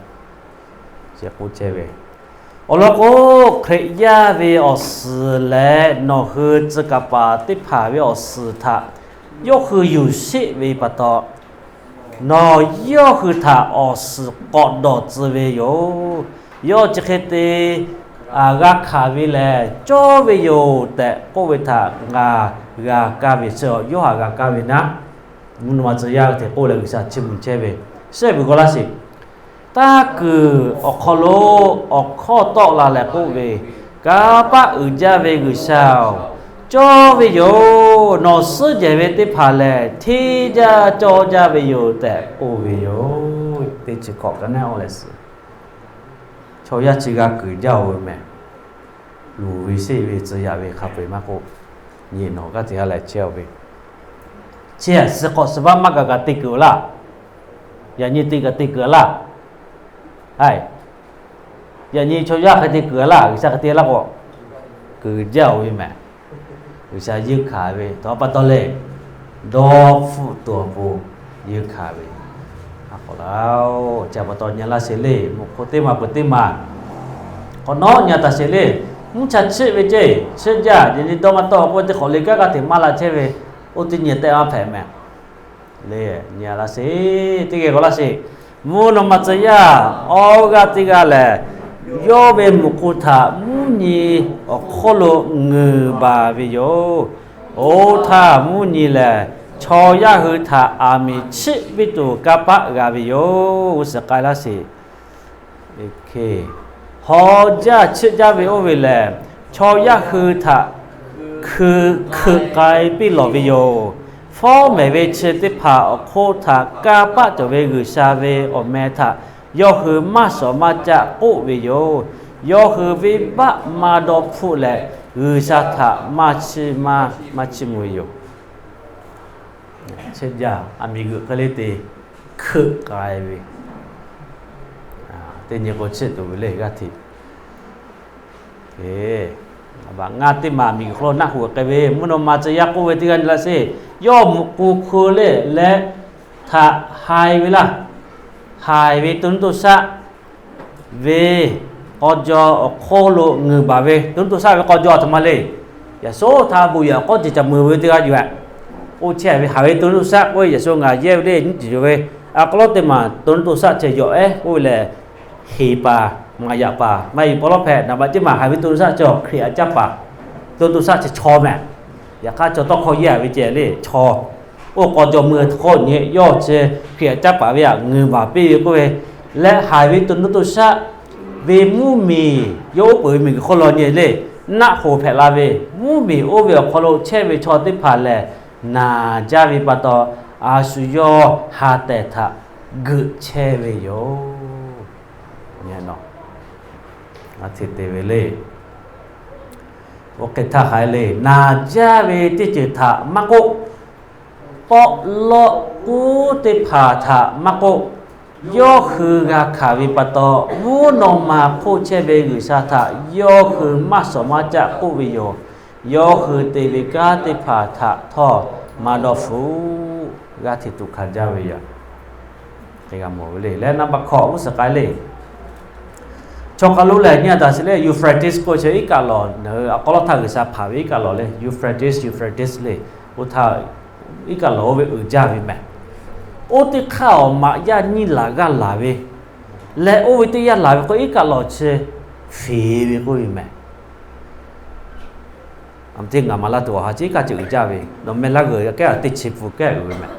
Chi k'oˆ chehˇ ve, awˬ lawn k'o, Hkriꞈ yaˇ ve awˬ suhˍ leh nawˬ hui tcuh kaˍ paˍ teˇ hpaˍ ve awˬ suhˍ htaꞈ yawˇ hui yuˬ sheˆ ve pa taw, nawˬ yawˇ hui htaꞈ awˬ suhˍ k'awꞈ dawˬ tcuh ve yoˬ. Yawˇ chi hk'e te g'a hkanˍ ve lehˬ cawˇ ve yoˬ tehꞈ k'oˆ ve htaꞈ ngaˬ g'a kaˇ ve, chi yoˇ haꞈ g'a kaˇ ve naˉ, mvuhˇ naw ma tcuh yaˇ hteꞈ k'oˆ leh G'uiˬsha chiˇ mvuh chehˇ ve, shehˆ vuiˬ g'aw laˇ sheˍ. Taˇ kuiˬ awˬ hk'aw lo awˬ hkawˇ tawˆ la leh k'oˆ ve, Kanˇ paˆ uiˍ jaˇ ve G'uiˬsha-oˬ, cawˇ ve yoˬ. Nawˬ suhˉ jehˬ ve teˇ hpaˍ lehˬ hteˇ jaˇ cawˇ jaˇ ve yoˬ tehꞈ k'oˆ ve yoˬ. Teˇ chi hkawꞈ ka neˉ oˇ leh suhˍ, chaw yaˇ chi g'a kuiˬ jaˇ-oˬ ve meh. Luˬ ve sheˆ ve tcuh yaꞈ ve hk'a peu-eˬ maˇ k'oˆ, nyi nawˬ g'aˇ hteꞈ ha lehˬ chehˇ-oˬ ve, chi suh hk'awꞈ suh vaˇ maˇ kaꞈ kaꞈ te kuiˬ laˇ. Yaꞈ nyi te kaꞈ te kuiˬ laˇ. Hai, yaꞈ nyi chaw yaˇ hk'e te kuiˬ laˇ, G'uiˬsha hk'e te laˇ k'o, kuiˬ jaˇ-oˬ ve meh. G'uiˬsha yeunˇ hkanˍ ve htaꞈ pa taw leh, dawˇ hpfuhˆ tuˬ awˬ pon yeunˇ hkanˍ ve, a k'awꞈ la-oˬ. Chi pa taw nyi laˇ sheˍ le, mvuhˇ hk'oˆ teˇ maˬ peuˬ teˇ maˬ k'awꞈ nawˉ nyi taˍ sheˍ le. Mvuhˇ cha chiˆ ve ceˇ, chiˆ jaˇ, yaꞈ nyi dawˇ maˇ tawˆ k'oˆ ve teˇ hk'awꞈ le kanˉ g'aˇ hteꞈ maˇ la chehˇ ve, oˇ teˇ nyi tehꞈ maˇ hpehꞈ meh. Le, nyi laˇ sheˍ, teˇ geh k'awꞈ laˇ sheˍ. Mvuhˇ naw ma tcuh yaˇ awˬ g'aˇ teˇ g'aˇ lehˬ, Yawˇ ve muꞈ k'u htaꞈ mvuhˇ nyi awˬ hk'oˆ lo ngeuˍ baˬ ve yoˬ. Oˇ htaˇ mvuhˇ nyi lehˬ, chaw yaˇ hui htaꞈ aˬ miˍ chiˆ piˇ tuˬ kanˇ paˆ g'a ve yoˬ. G'uˇ suhˍ k'ai laˇ sheˍ. Hawˬ jaˇ chiˆ jaˇ ve oˇ ve lehˬ, chaw yaˇ hui htaꞈ hkui hkeuꞈ k'ai piˇ lawˬ ve yoˬ. Fawˉ mehˍ ve chi teˇ hpaˍ awˬ hk'oˆ htaꞈ kanˇ paˆ cawˬ ve G'uiˬsha ve awˬ meh htaꞈ yawˇ hui maˇ shawˍ maˇ caˆ k'oˆ ve yoˬ. Yawˇ hui venˇbaˆ maˇ dawˇ hpfuhˆ leh, G'uiˬsha htaꞈ maˇ chiˇ maˇ maˇ chiˇ mvuh ve yoˬ. Chiˆ jaˇ, aˬ miˍ g'euꞈ k'ai le te hkeuꞈ k'ai ve, teˇ nyi k'o chiˆ tuˬ ve le g'aˇ hteꞈ. Ngaˇ teˇ maˬ miˬguiˬ hk'aw lo naˆ hoꞈ k'ai ve mvuhˇ naw ma tcuh yaˇ k'oˆ ve teˇ g'aˇ nyi laˇ sheˍ. Yawˇ muꞈ k'u hk'u le leh htaꞈ haiˬ ve laˇ. Haiˬ ve to nuˇ to shaˆ ve k'aw jaw awˬ hk'oˆ lo ngeuˍ baˬ ve to nuˇ to shaˆ ve k'aw jaw aˬ htoꞈ ma le. Yaꞈ shawˉ htaꞈ bon yaꞈ k'awˉ ceˬ ca mui ve teˇ g'aˇ yoˬ. Oˇ chehˇ ve haiˬ ve to nuˇ to shaˆ k'oˆ ve, yaꞈ shawˉ ngaˬ yehˇ ve le nyiˇ ceuˬ yoˬ ve, a k'aw lawˉ teˇ maˬ to nuˇ to shaˆ ceh yawˬ ehˉ k'oˆ ve lehˬ, heˍ paˍ, maˍ yaꞈ paˍ maˇ heˆ. Paw lawˉ hpehꞈ naˍ baꞈ teˇ maˬ haiˬ ve to nuˇ to shaˆ ceh Hkriꞈ aꞈ caˇ paˍ, to nuˇ to shaˆ ceh chaw mehˍ. Yaꞈ hk'aˇ chaw tawˇ hkawˇ yehˇ ve ceh le chaw, oˇ k'aw jaw mui hk'aw nyi yawˇ chi Hkriꞈ aꞈ caˇ paˍ ve htaꞈ ngeuˍ baˬ piˇ ve k'oˆ ve, leh haiˬ ve to nuˇ to shaˆ ve mvuhˇmiˬ yawˇ oˉ peunˍ ve miˬguiˬ hk'oˆ lo nyi le, naˆ hoꞈ hpehꞈ la ve mvuhˇmiˬ oˇ ve awˬ hk'aw lo chehˇ ve chaw teˇ hpaˍ lehˬ, naˬ jaˇ ve pa taw, a shu yawˇ ha tehˬ htaꞈ geuꞈ chehˇ ve yoˬ. Te ve le. Oˇ hk'e htaˇ hk'aˬ hk'e le, naˬ jaˇ ve teˇ ceuˬ htaꞈ maˇ k'oˆ, pawˆ lawˆ k'uˉ teˇ hpaˍ htaꞈ maˇ k'oˆ, yawˇ hui g'a hkanˍ ve pa taw, mvuhˇ naw ma hk'oˆ chehˇ ve G'uiˬsha htaꞈ yawˇ hui maˇ shawˍ maˇ caˆ k'oˆ ve yoˬ. Yawˇ hui te ve kanˉ teˇ hpaˍ htaꞈ htawˇ maˇ dawˇ hpfuhˆ. G'aˇ hteꞈ tuꞈ hkanˍ jaˇ ve yoˬ. Hk'e g'a mawˬ ve le. Leh naˆ baˆ hkawˇ g'uˇ suhˍ k'ai le. Chaw hk'aˬ lo lehˬ nyi a taˍ sheˍ le, Euphrates k'oˆ chi iˉ kaˆ lawˬ, a k'aw lawˉ htaˇ G'uiˬsha hpanˍ ve iˉ kaˆ lawˬ le, Euphrates, Euphrates le. Oˇ htaˇ iˉ kaˆ lawˬ oˇ ve uiˍ jaˇ ve mehˍ. Oˇ teˇ hk'aˇ awˬ maꞈ yaˇ nyiˇ laˬ g'aˇ laˬ ve leh, oˇ ve teˇ yanˇ laˬ ve k'o, iˉ kaˆ lawˬ chi feˍ ve k'oˆ ve mehˍ. Aˬ te ngaˬ maˍ laˇ tuˬ awˬ ha chi iˉ kaˆ ceh uiˍ jaˇ ve, nawˬ meh laˇ g'uiˬ kehˉ a teˇ chi pfuhˍ kehˉ uiˍ ve mehˍ.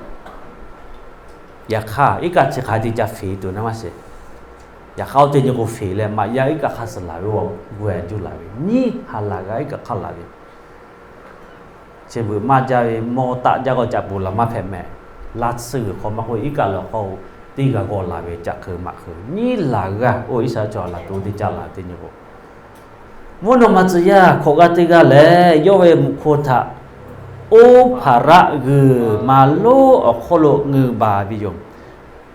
Yaꞈ hk'aˇ iˉ kaˆ chi hk'aˬ hk'e te ca feˍ tuˬ na maˇ sheˍ. Yaꞈ hk'aˇ oˇ teˇ nyi k'o feˍ leh maꞈ yaˇ iˉ kaˆ hk'aˇ suh laˬ ve, g'uˇ juˇ laˬ ve, nyiˇ ha laˬ g'aˇ iˉ kaˆ hk'aˇ laˬ ve. Chi beuꞈ maˇ jaˇ ve mawˇ taˆ jaˇ k'o caꞈ poˬ laˬ maˇ hpehꞈ mehˍ. Laˇ tsuhˇ g'uiˬ hk'aw maˇ k'oˆ, iˉ kaˆ lawˬ hk'aw teˇ g'aˇ g'aw laˬ ve caꞈ hk'eu maꞈ hk'eu nyiˇ laˬ g'aˇ oˇ Iˉsaˍreˍlaˆ chaw laˬ tuˬ teˇ caˆ laˬ teˇ nyi k'o, mvuhˇ naw ma tcuh yaˇ hkawꞈ g'aˇ teˇ g'aˇ lehˬ, yawˇ ve muꞈ hk'oˆ htaꞈ oˇ hpaˍraˆ g'uiˬ maˍ lonˉ awˬ hk'oˆ lo ngeuˍ baˬ ve yoˬ.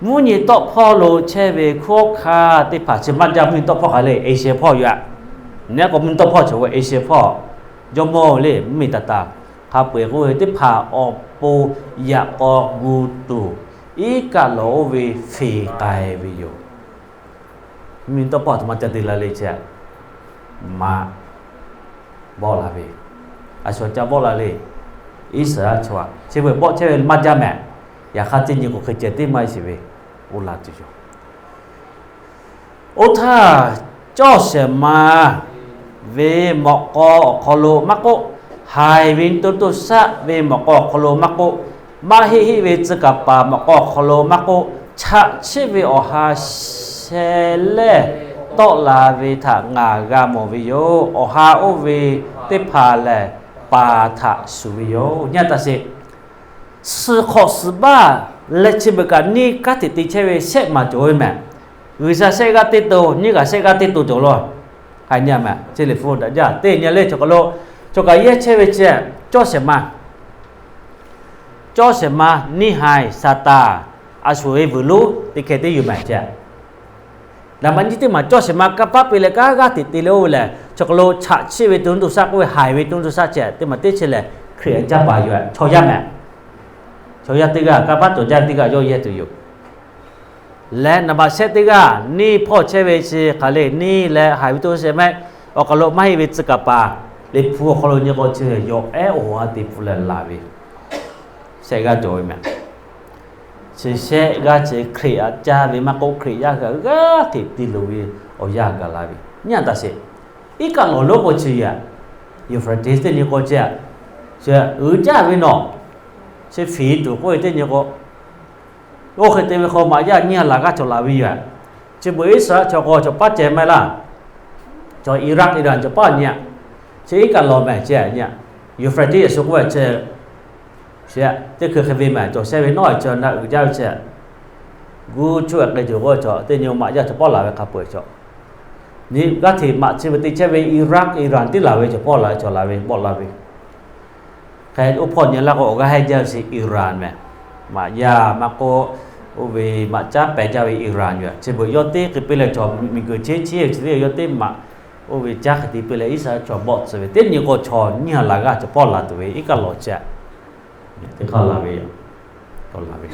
Mvuhˇ nyi tawˆ hpawˇ lo chehˇ ve hkunˉ hawˉ hkanˇ teˇ hpaˍ chi maˇ jaˇ. Mvuhˇ nyi tawˆ hpawˇ hk'aˬ le, Asia hpawˇ yoˬ. Neˉ k'o mvuhˇ nyi tawˆ hpawˇ cawˬ ve Asia hpawˇ, jawˇmawˇ le mvuhˇ miˬ taˍ taˍ hk'a peu-eˬ k'oˆ ve teˇ hpaˍ awˬ pon yaꞈ k'aw gu tuˬ, iˉ kaˆ lawˬ oˇ ve feˍ k'ai ve yoˬ. Mvuhˇ nyi tawˆ hpawˇ a htoꞈ ma ca te la le chi, maꞈ bawˆ la ve, a shu ca bawˆ la le. Iˉsaˍreˍlaˆ chaw chi beuꞈ bawˆ chehˇ ve maˇ jaˇ mehˍ. Yaꞈ hk'aˇ teˇ nyi k'o hk'e ceh teˇ maˇ heˆ sheˍ ve, oˇ la tuˬ yoˬ. Oˇ htaˇ, cawˇ shehˍ ma ve mawꞈ k'aw awˬ hk'aw lo maˇ k'oˆ, haiˬ ve to to shaˆ ve mawꞈ k'aw awˬ hk'aw lo maˇ k'oˆ, maˇ heˆ heˆ ve tcuh kaˍ paˍ mawꞈ k'aw awˬ hk'aw lo maˇ k'oˆ, chaꞈ chiˆ ve awˬ ha sheh lehˇ tawˆ la ve htaꞈ ngaˬ g'a mawˬ ve yoˬ. Awˬ ha oˇ ve teˇ hpaˍ lehˬ, paˍ htaꞈ shuˍ ve yoˬ. Nyi a taˍ sheˍ. Suh hk'awꞈ suhˍ baˆ leh chi beuꞈ kaꞈ neˇ kanˉ hteꞈ te chehˇ ve shehˆ maˬ cawˬ ve mehˍ. G'uiˬsha shehˆ g'aˇ teˇ to, neˇ g'aꞈ shehˆ g'aˇ teˇ to cawˬ law. Hk'aˬ nyi a mehˍ, chi liꞈ hpu daꞈ jaˇ teˇ nyi le. Chaw hk'aˬ lo, chaw kaꞈ yehˇ chehˇ ve chi, cawˇ shehˍ ma, cawˇ shehˍ ma, neˇ haiˬ, Saˍtanˍ, a shu-e vuiˬ lonˉ teˇ hkeh teˇ yuˬ mehˍ ce. Naˍ baꞈ nyiˇ teˇ maˬ cawˇ shehˍ ma kanˇ paˆ piˇ leh kanˉ g'aˇ hteꞈ te leh oˇ ve lehˬ, chaw hk'aˬ lo chaꞈ chiˆ ve to nuˇ to shaˆ k'oˆ ve haiˬ ve to nuˇ to shaˆ ce teˇ maˬ teˇ chi lehˬ, Hkriꞈ aꞈ caˇ paˍ yoˬ. Chaw yaˇ mehˍ. Chaw yaˇ teˇ g'aˇ kanˇ paˆ cawˬ jaˇ teˇ g'aˇ yawˇ yehˇ tuˬ yoˬ. Leh naˍ baꞈ shehˆ teˇ g'aˇ neˇ hpawˇ chehˇ ve chi hk'aˬ le, neˇ leh haiˬ ve to shehˍ mehˍ. Awˬ hk'aw lo maˇ heˆ ve tcuh kaˍ paˍ, liꞈ hpu awˬ hk'aw lo nyi k'o chi yawˬ ehˉ awˬ ha te hpu leh laˬ ve shehˆ g'aˇ cawˬ ve mehˍ. Chi shehˆ g'aˇ chi Hkriꞈ aꞈ caˇ ve maˇ k'oˆ, Hkriꞈ yaˇ hui g'aˇ hteꞈ te loˍ ve awˬ yanˇ gaˬ la ve. Nyi a taꞈ sheˍ, iˉ kaˆ lawˬ lonˉ k'o chi yaꞈ, Euphrates teˇ nyi k'o chi, uiˍ jaˇ ve nawˬ, chi fiˍ tuˬ k'oˆ ve teˇ nyi k'o, oˇ hk'e te ve hk'aw maꞈ yaˇ nyiˇ ha laˬ g'aˇ cawˬ laˬ ve yoˬ. Chi beuꞈ Iˉsaˍreˍlaˆ chaw k'o chaw paˉ ceh maˇ heˆ laˇ, chaw Iˉraˆ Iˉraꞈ chaw paˉ nyi a. Chi iˉ kaˆ lawˬ mehˍ chi nyi a, Euphrates a shu k'oˆ ve chi, chi teˇ hkui hk'e ve mehˍ cawˬ shehˇ ve nawˉ chi na uiˍ jaˇ ve chi, guˇ cuˇ k'ai tuˬ k'o chaw teˇ nyi maꞈ yaˇ chaw paˉ laˬ ve hk'a peu-eˬ chaw nyi g'aˇ hteꞈ maꞈ chi ve te chehˇ ve Iˉraˆ Iˉraꞈ tiˉ laˬ ve chaw paˉ laˬ ve chaw laˬ ve bawˆ laˇ ve. Hk'e oˇ hpawˇ nyi laˇ k'o awˬ g'aˇ hehnˇ jaˇ ve chi Iran mehˍ. Maꞈ yaˇ maˇ k'oˆ, oˇ ve maꞈ caˉ pehˍ jaˇ ve Iran yoˬ. Chi beuꞈ yawˇ teˇ hk'e piˇ leh chaw miˬguiˬ cheˇ cheˇ ve chi teˇ yawˇ teˇ maꞈ, oˇ ve caˉ hk'e te piˇ leh Iˉsaˍreˍlaˆ chaw bawˆ tcuh ve teˇ nyi k'o chaw nyiˇ ha laˬ g'aˇ chaw paˉ laˬ tuˬ ve iˉ kaˆ lawˬ chi a, teˇ hk'aˇ laˬ ve yoˬ. Laˬ ve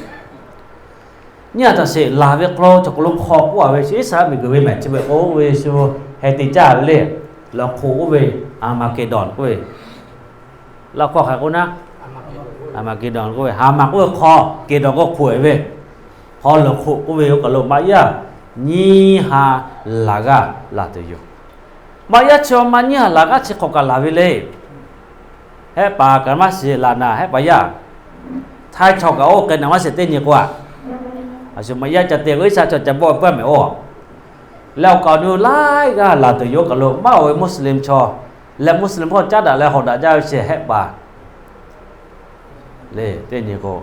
nyiˇ ha taꞈ sheˍ laˬ ve hk'aw lo chaw hk'aw lo hk'aw k'oˆ a ve chi Iˉsaˍreˍlaˆ miˬguiˬ ve mehˍ chi beuꞈ k'o ve shu heh te caˇ ve le. Lawˬ hk'oꞈ k'oˆ ve, Aˍmaˍkeˍdonˍ k'oˆ ve, Laˇ hkawˇ hk'aˬ k'oˆ naˉ, Aˍmaˍkeˍdonˍ k'oˆ ve, Haˍmaˍ k'oˆ ve hk'aw, keˍdonˍ k'o hk'oꞈ e ve, hk'aw lawˬ hk'oꞈ k'oˆ ve oˇ kaˬ lo maꞈ yaˇ nyiˇ ha laˬ g'aˇ laˬ tuˬ yoˬ. Maꞈ yaˇ chi maˇ nyiˇ ha laˬ g'aˇ chi hk'awꞈ kaꞈ laˬ ve le. Hehˆ paˍ kaꞈ maˇ shiˍ laˬ naˍ hehˆ paˍ yaˇ, htaiˇ chaw kaꞈ oˇ k'ai naˍ maˇ shiˍ teˇ nyi k'o a, a shu maꞈ yaˇ ca te k'o Iˉsaˍreˍlaˆ chaw ca bawˆ pawehˇ mehˍ oˇ, leh awˬ kaˍ awˬ nu laiˉ g'aˇ laˬ tuˬ yoˬ. Kaˬ lo maˇ oˬ ve Muslim chaw leh Muslim hpawˇ caˉ daꞈ leh hawꞈ daꞈ jaˇ ve chi hehˆ paˍ le teˇ nyi k'o,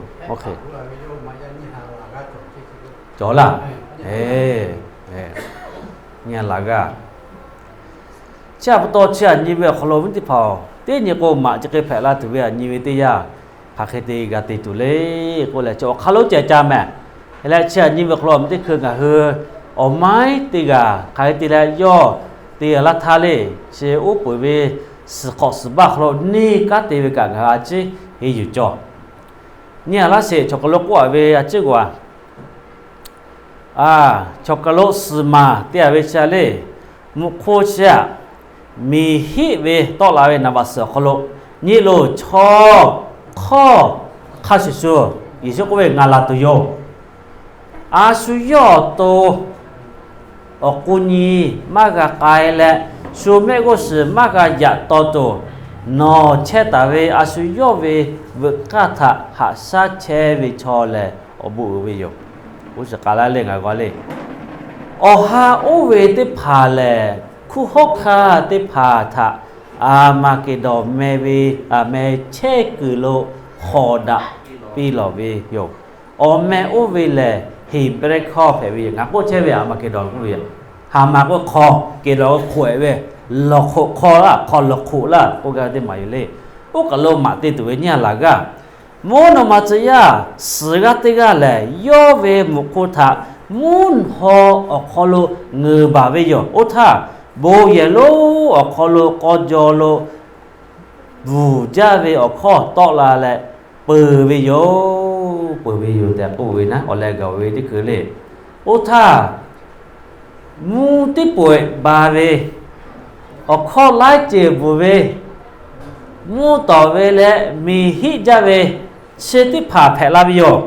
cawˬ laˇ, nyiˇ ha laˬ g'aˇ. Chi a pa taw chi aꞈ nyi ve awˬ hk'aw lo viˉ teˇ hpaˍ-oˬ, teˇ nyi k'o maꞈ chi hk'e hpehꞈ la tuˬ ve aꞈ nyi ve teˇ yanˇ, hk'aˬ hk'e te g'a te tuˬ le k'oˆ leh chi awˬ hk'aˇ lonˉ ceh ca mehˍ. Hk'e leh chi aꞈ nyi ve awˬ hk'aw lo teˇ hkui ngaˬ hui awˬ maiˉ teˇ g'aˇ hk'aˬ hk'e te leh yawˇ te a laˇ htaˇ le, chi uˉ peunˍ ve suhˍ hk'awꞈ suhˍ baˆ hk'aw lo neˇ kanˉ te ve kaꞈ ngaˬ hui a ciˉ henˇ yuˬ cawˬ. Nyi a laˇ sheˍ, chaw hk'aw lo k'oˆ a ve a ciˉ g'aw a, chaw hk'aw lo suhˍ maˍ te a ve chi a le, mvuhꞈ hk'oˆ chi aꞈ miˬ hiˆ ve tawˆ la ve naˍ baꞈ suhˍ awˬ hk'aw lo nyi loˬ, chaw hk'awˇ hk'a shuˍ shuˍ Yeˍsuˆ k'oˆ ve, Ngaˬ laˬ tuˬ yoˬ. A shu yawˇ awˬ to awˬ k'u nyi maˇ g'a k'ai leh, shu mehˆ g'uˇ suhˍ maˇ g'a yaꞈ taw tuˬ, nawˬ chehˇ taˍ ve a shu yawˇ ve veuꞈ k'aˇ htaꞈ haꞈ shaˉ chehˇ ve chaw lehˬ awˬ bon uiˍ ve yoˬ. G'uˇ suhˍ k'ai laˇ le ngaˬ g'aw le. Awˬ ha oˇ ve teˇ hpaˍ lehˬ, hkunˉ hawˉ hkanˇ teˇ hpaˍ htaꞈ Aˍmaˍkeˍdonˍ meh ve, meh chehˇ kuiˬ lo hawꞈ daꞈ piˇ lawˬ ve yoˬ. Awˬ meh oˇ ve lehˬ, Heˍbrehˇ hkawˇ hpehꞈ ve yoˬ. Ngaˬ k'oˆ chehˇ ve Aˍmaˍkeˍdonˍ k'oˆ ve yoˬ. Haˍmaˍ k'oˆ hk'aw, keˍdonˍ k'oˆ hk'oꞈ e ve, lawˬ hk'oꞈ hk'aw laˇ, hk'aw lawˬ hk'oꞈ laˇ k'oˆ gaˇ ve teˇ maˬ yoˬ le. Oˇ kaˬ lo maꞈ te tuˬ ve nyiˇ ha laˬ g'aˇ, mvuhˇ naw ma tcuh yaˇ suhˍ g'aˇ teˇ g'aˇ lehˬ, yawˇ ve mvuhꞈ hk'oˆ htaꞈ mvuhˇ haw awˬ hk'aw lo ngeuˍ baˬ ve yoˬ. Oˇ htaˇ, bon yehˬ lonˉ awˬ hk'aw lo k'aw jaw lo bvuhˬ jaˇ ve awˬ hkawˇ tawˆ la leh peuˬ ve yoˬ. Peuˬ ve yoˬ tehꞈ k'oˆ ve naˉ, awˬ leh gaˬ ve teˇ hkui le. Oˇ htaˇ, mvuhˇ teˇ poꞈ-eˬ ba ve, awˬ hkawˇ laiˉ ceuˬ bvuhˬ ve, mvuhˇ tawˍ ve leh miˬ hiˆ jaˇ ve chi teˇ hpaˍ hpehꞈ la ve yoˬ.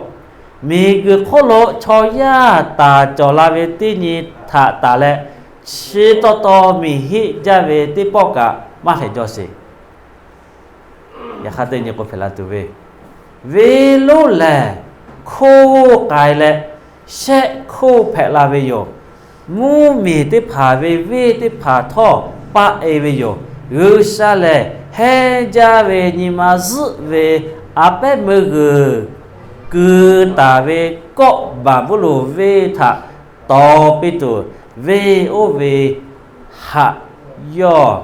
Miˬguiˬ hk'oˆ lo chaw yaˇ taˍ cawˬ la ve teˇ nyi htaꞈ taˍ leh, chi taw taw miˬ hiˆ jaˇ ve teˇ pawˆ kaꞈ maˇ hpehꞈ jaw sheˍ. Yaꞈ hk'aˇ teˇ nyi k'o hpehꞈ la tuˬ ve, venˇ lonˉ lehˬ hkoˇ k'ai leh shehˆ hkoˇ hpehꞈ la ve yoˬ. Mvuhˇmiˬ teˇ hpaˍ ve venˇ teˇ hpaˍ htawˇ paˆ e ve yoˬ. G'uiˬsha lehˬ hehnˇ jaˇ ve nyi ma zuhˆ ve a pehˉ meuˇ g'uiˬ keu taˍ ve kawˆ Baˍbuˍlonˍ venˇ htaꞈ taw piˇ tuˬ, venˇ oˇ ve haꞈ yawˇ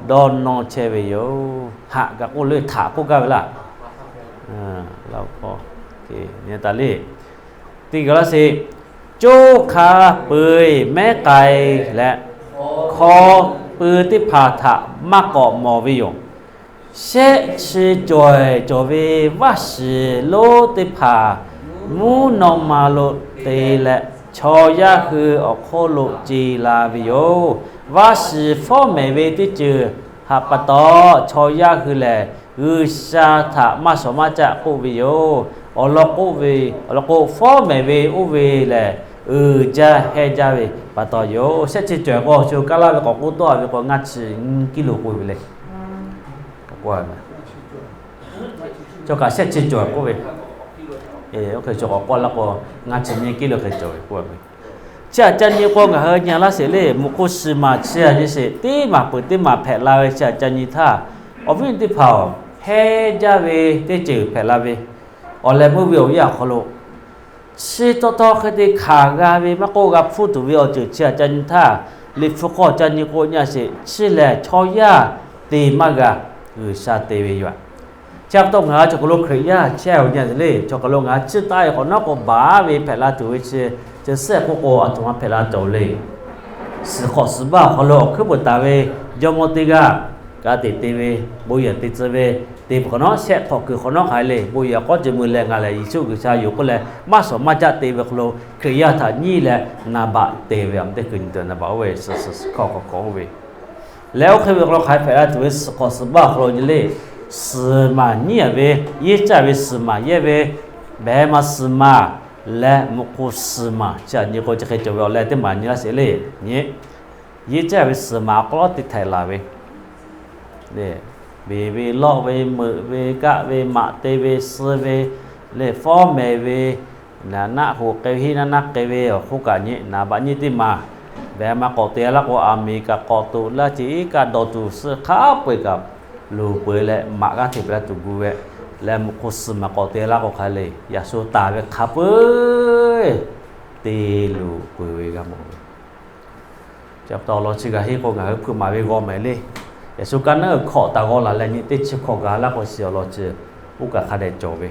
dawˇ nawˇ chehˇ ve yoˬ. Haꞈ kaꞈ k'oˆ le, htaꞈ k'oˆ gaˇ ve laˇ. Teˇ g'aˇ laˇ sheˍ, coˇ hk'a peu-eˬ mehˉ k'ai leh, hkaw pui teˇ hpaˍ htaꞈ maˇ k'awꞈ mawˬ ve yoˬ. Shehˆ chi cawehˬ cawˬ ve vaˇ shiˍ lonˉ teˇ hpaˍ mvuhˇ naw ma lo te leh, chaw yaˇ hui awˬ hk'oˆ lo ce la ve yoˬ. Vaˇ shiˍ fawˉ mehˍ ve teˇ ceuˬ htaꞈ pa taw, chaw yaˇ hui lehˬ G'uiˬsha htaꞈ maˇ shawˍ maˇ caˆ k'oˆ ve yoˬ. Awˬ lawn k'o, awˬ lawn k'o, fawˉ mehˍ ve oˇ ve lehˬ, Uiˍ jaˇ hehˇ jaˇ ve pa taw yoˬ. Shehˆ chi cawˬ k'o, shu kaˇ laˇ ve k'awꞈ k'oˆ tawˆ ve k'o, ngaˇ chi nyiˇ kiˇ lo k'oˆ ve le. Chaw kaꞈ shehˆ chi cawˬ k'oˆ ve, oˇ hk'e cawˬ k'awꞈ k'oˆ laˇ k'o, ngaˇ chi nyiˇ kiˇ lo hk'e cawˬ ve k'oˆ ve. Chi aꞈ ca nyi k'o, ngaˬ hui nyi laˇ sheˍ le. Mvuhˇ hk'oˆ suhˍ maˬ chi aꞈ nyi sheˍ, teˇ maˬ peuˬ teˇ maˬ hpehꞈ la ve chi aꞈ ca nyi htaˇ, awˬ viˉ teˇ hpaˍ-oˬ, hehˇ jaˇ ve teˇ ceuˬ hpehꞈ la ve, awˬ leh meuˇ ve awˬ yanˇ awˬ hk'aw lo chi taw taw hk'e te hkanˍ g'a ve maˇ k'oˆ, g'a hpuˇ tuˬ ve awˬ ceuˬ chi aꞈ ca nyi htaˇ, Liꞈ hpu hk'aw ca nyi k'o, nyi sheˍ, chi lehˬ chaw yaˇ te maˇ g'a, G'uiˬsha te ve yoˬ. Chi pa taw ngaˬ hui chaw hk'aw lo Hkriꞈ yaˇ chehˇ-oˬ nyi le, chaw hk'aw lo ngaˬ hui chi taˆ ve k'awꞈ nawˉ k'o, baˬ ve hpehꞈ la tuˬ ve chi, chi suhˉ k'oˆ k'o, aˬ htoꞈ ma hpehꞈ la tuˬ le. Suhˍ hk'awꞈ suhˍ baˆ awˬ hk'aw lo awˬ hkuiˉ peuˬ taˍ ve jawˇmawˇ teˇ g'aˇ, ka tiꞈ te ve, bon yehˬ te tcuh ve, te peuˬ hk'awꞈ nawˉ, shehˆ hk'awꞈ kuiˬ hk'awꞈ nawˉ hk'aˬ hk'e le, bon yehˬ k'awˉ ce mui leh ngaˬ lehˬ Yeˍsuˆ G'uiˬsha yoˬ k'oˆ leh maˇ shawˍ maˇ jaˆ te ve hk'aw lo, Hkriꞈ yaˇ htaꞈ nyiˉ leh naˍ baꞈ te ve, aˬ teˇ hkui nyi tuˬ naˍ baꞈ oˇ ve suhˍ suhˍ suhˍ hkawˇ hk'awꞈ k'awꞈ oˇ ve leh, oˇ hk'e ve awˬ hk'aw lo hk'aˬ hk'e hpehꞈ la tuˬ ve suhˍ hk'awꞈ suhˍ baˆ awˬ hk'aw lo nyi le, suhˍ maˬ nyiˉ-a ve, yeˇ caˇ ve suhˍ maˬ yehˇ ve, behˬ maˬ suhˍ maˬ leh mvuhˇ hk'oˆ suhˍ maˬ chi aꞈ nyi k'o, chi hk'e cawˬ ve awˬ leh teˇ maˬ nyi laˇ sheˍ le. Nyi, yeˇ caˇ ve suhˍ maˬ awˬ hk'aw lo te htaiˍ laˬ ve, beˬ ve, lawˆ ve, meuꞈ ve, kaˆ ve, maꞈ te ve, suh ve, leh fawˉ mehˍ ve, naˆ hoꞈ k'ai ve, hiˆ naˆ naˆ k'ai ve awˬ hk'oˆ kaꞈ nyi, naˍ baꞈ nyiˇ teˇ maˬ, behˬ maˬ k'awꞈ te laˇ k'o, aˬ miˍ kaꞈ k'awꞈ toꞈ laˇ ce, iˉ kaˆ dawˬ tuˬ suh hk'a peu-eˬ kaꞈ loˍ peu-eˬ leh maꞈ g'aˇ hteꞈ peuˬ laˇ tuˬ gu ve, leh mvuhˇ hk'oˆ suhˍ maˬ k'awꞈ te laˇ k'o hk'a le, yaꞈ shu taˍ ve hk'a peu-eˬ te loˍ peu-eˬ ve g'a mawˬ ve. Chi pa taw awˬ lawn chi g'a henˇ k'o, ngaˬ hui hpeuꞈ maˍ ve g'aw mehˍ le. Yaꞈ shu kaˇ naˉ hkawꞈ taˍ g'aw laˬ leh nyi teˇ chi hkawꞈ ga laˇ k'o shiˍ awˬ lawn chi, oˇ kaꞈ hk'a dehꞈ cawˬ ve.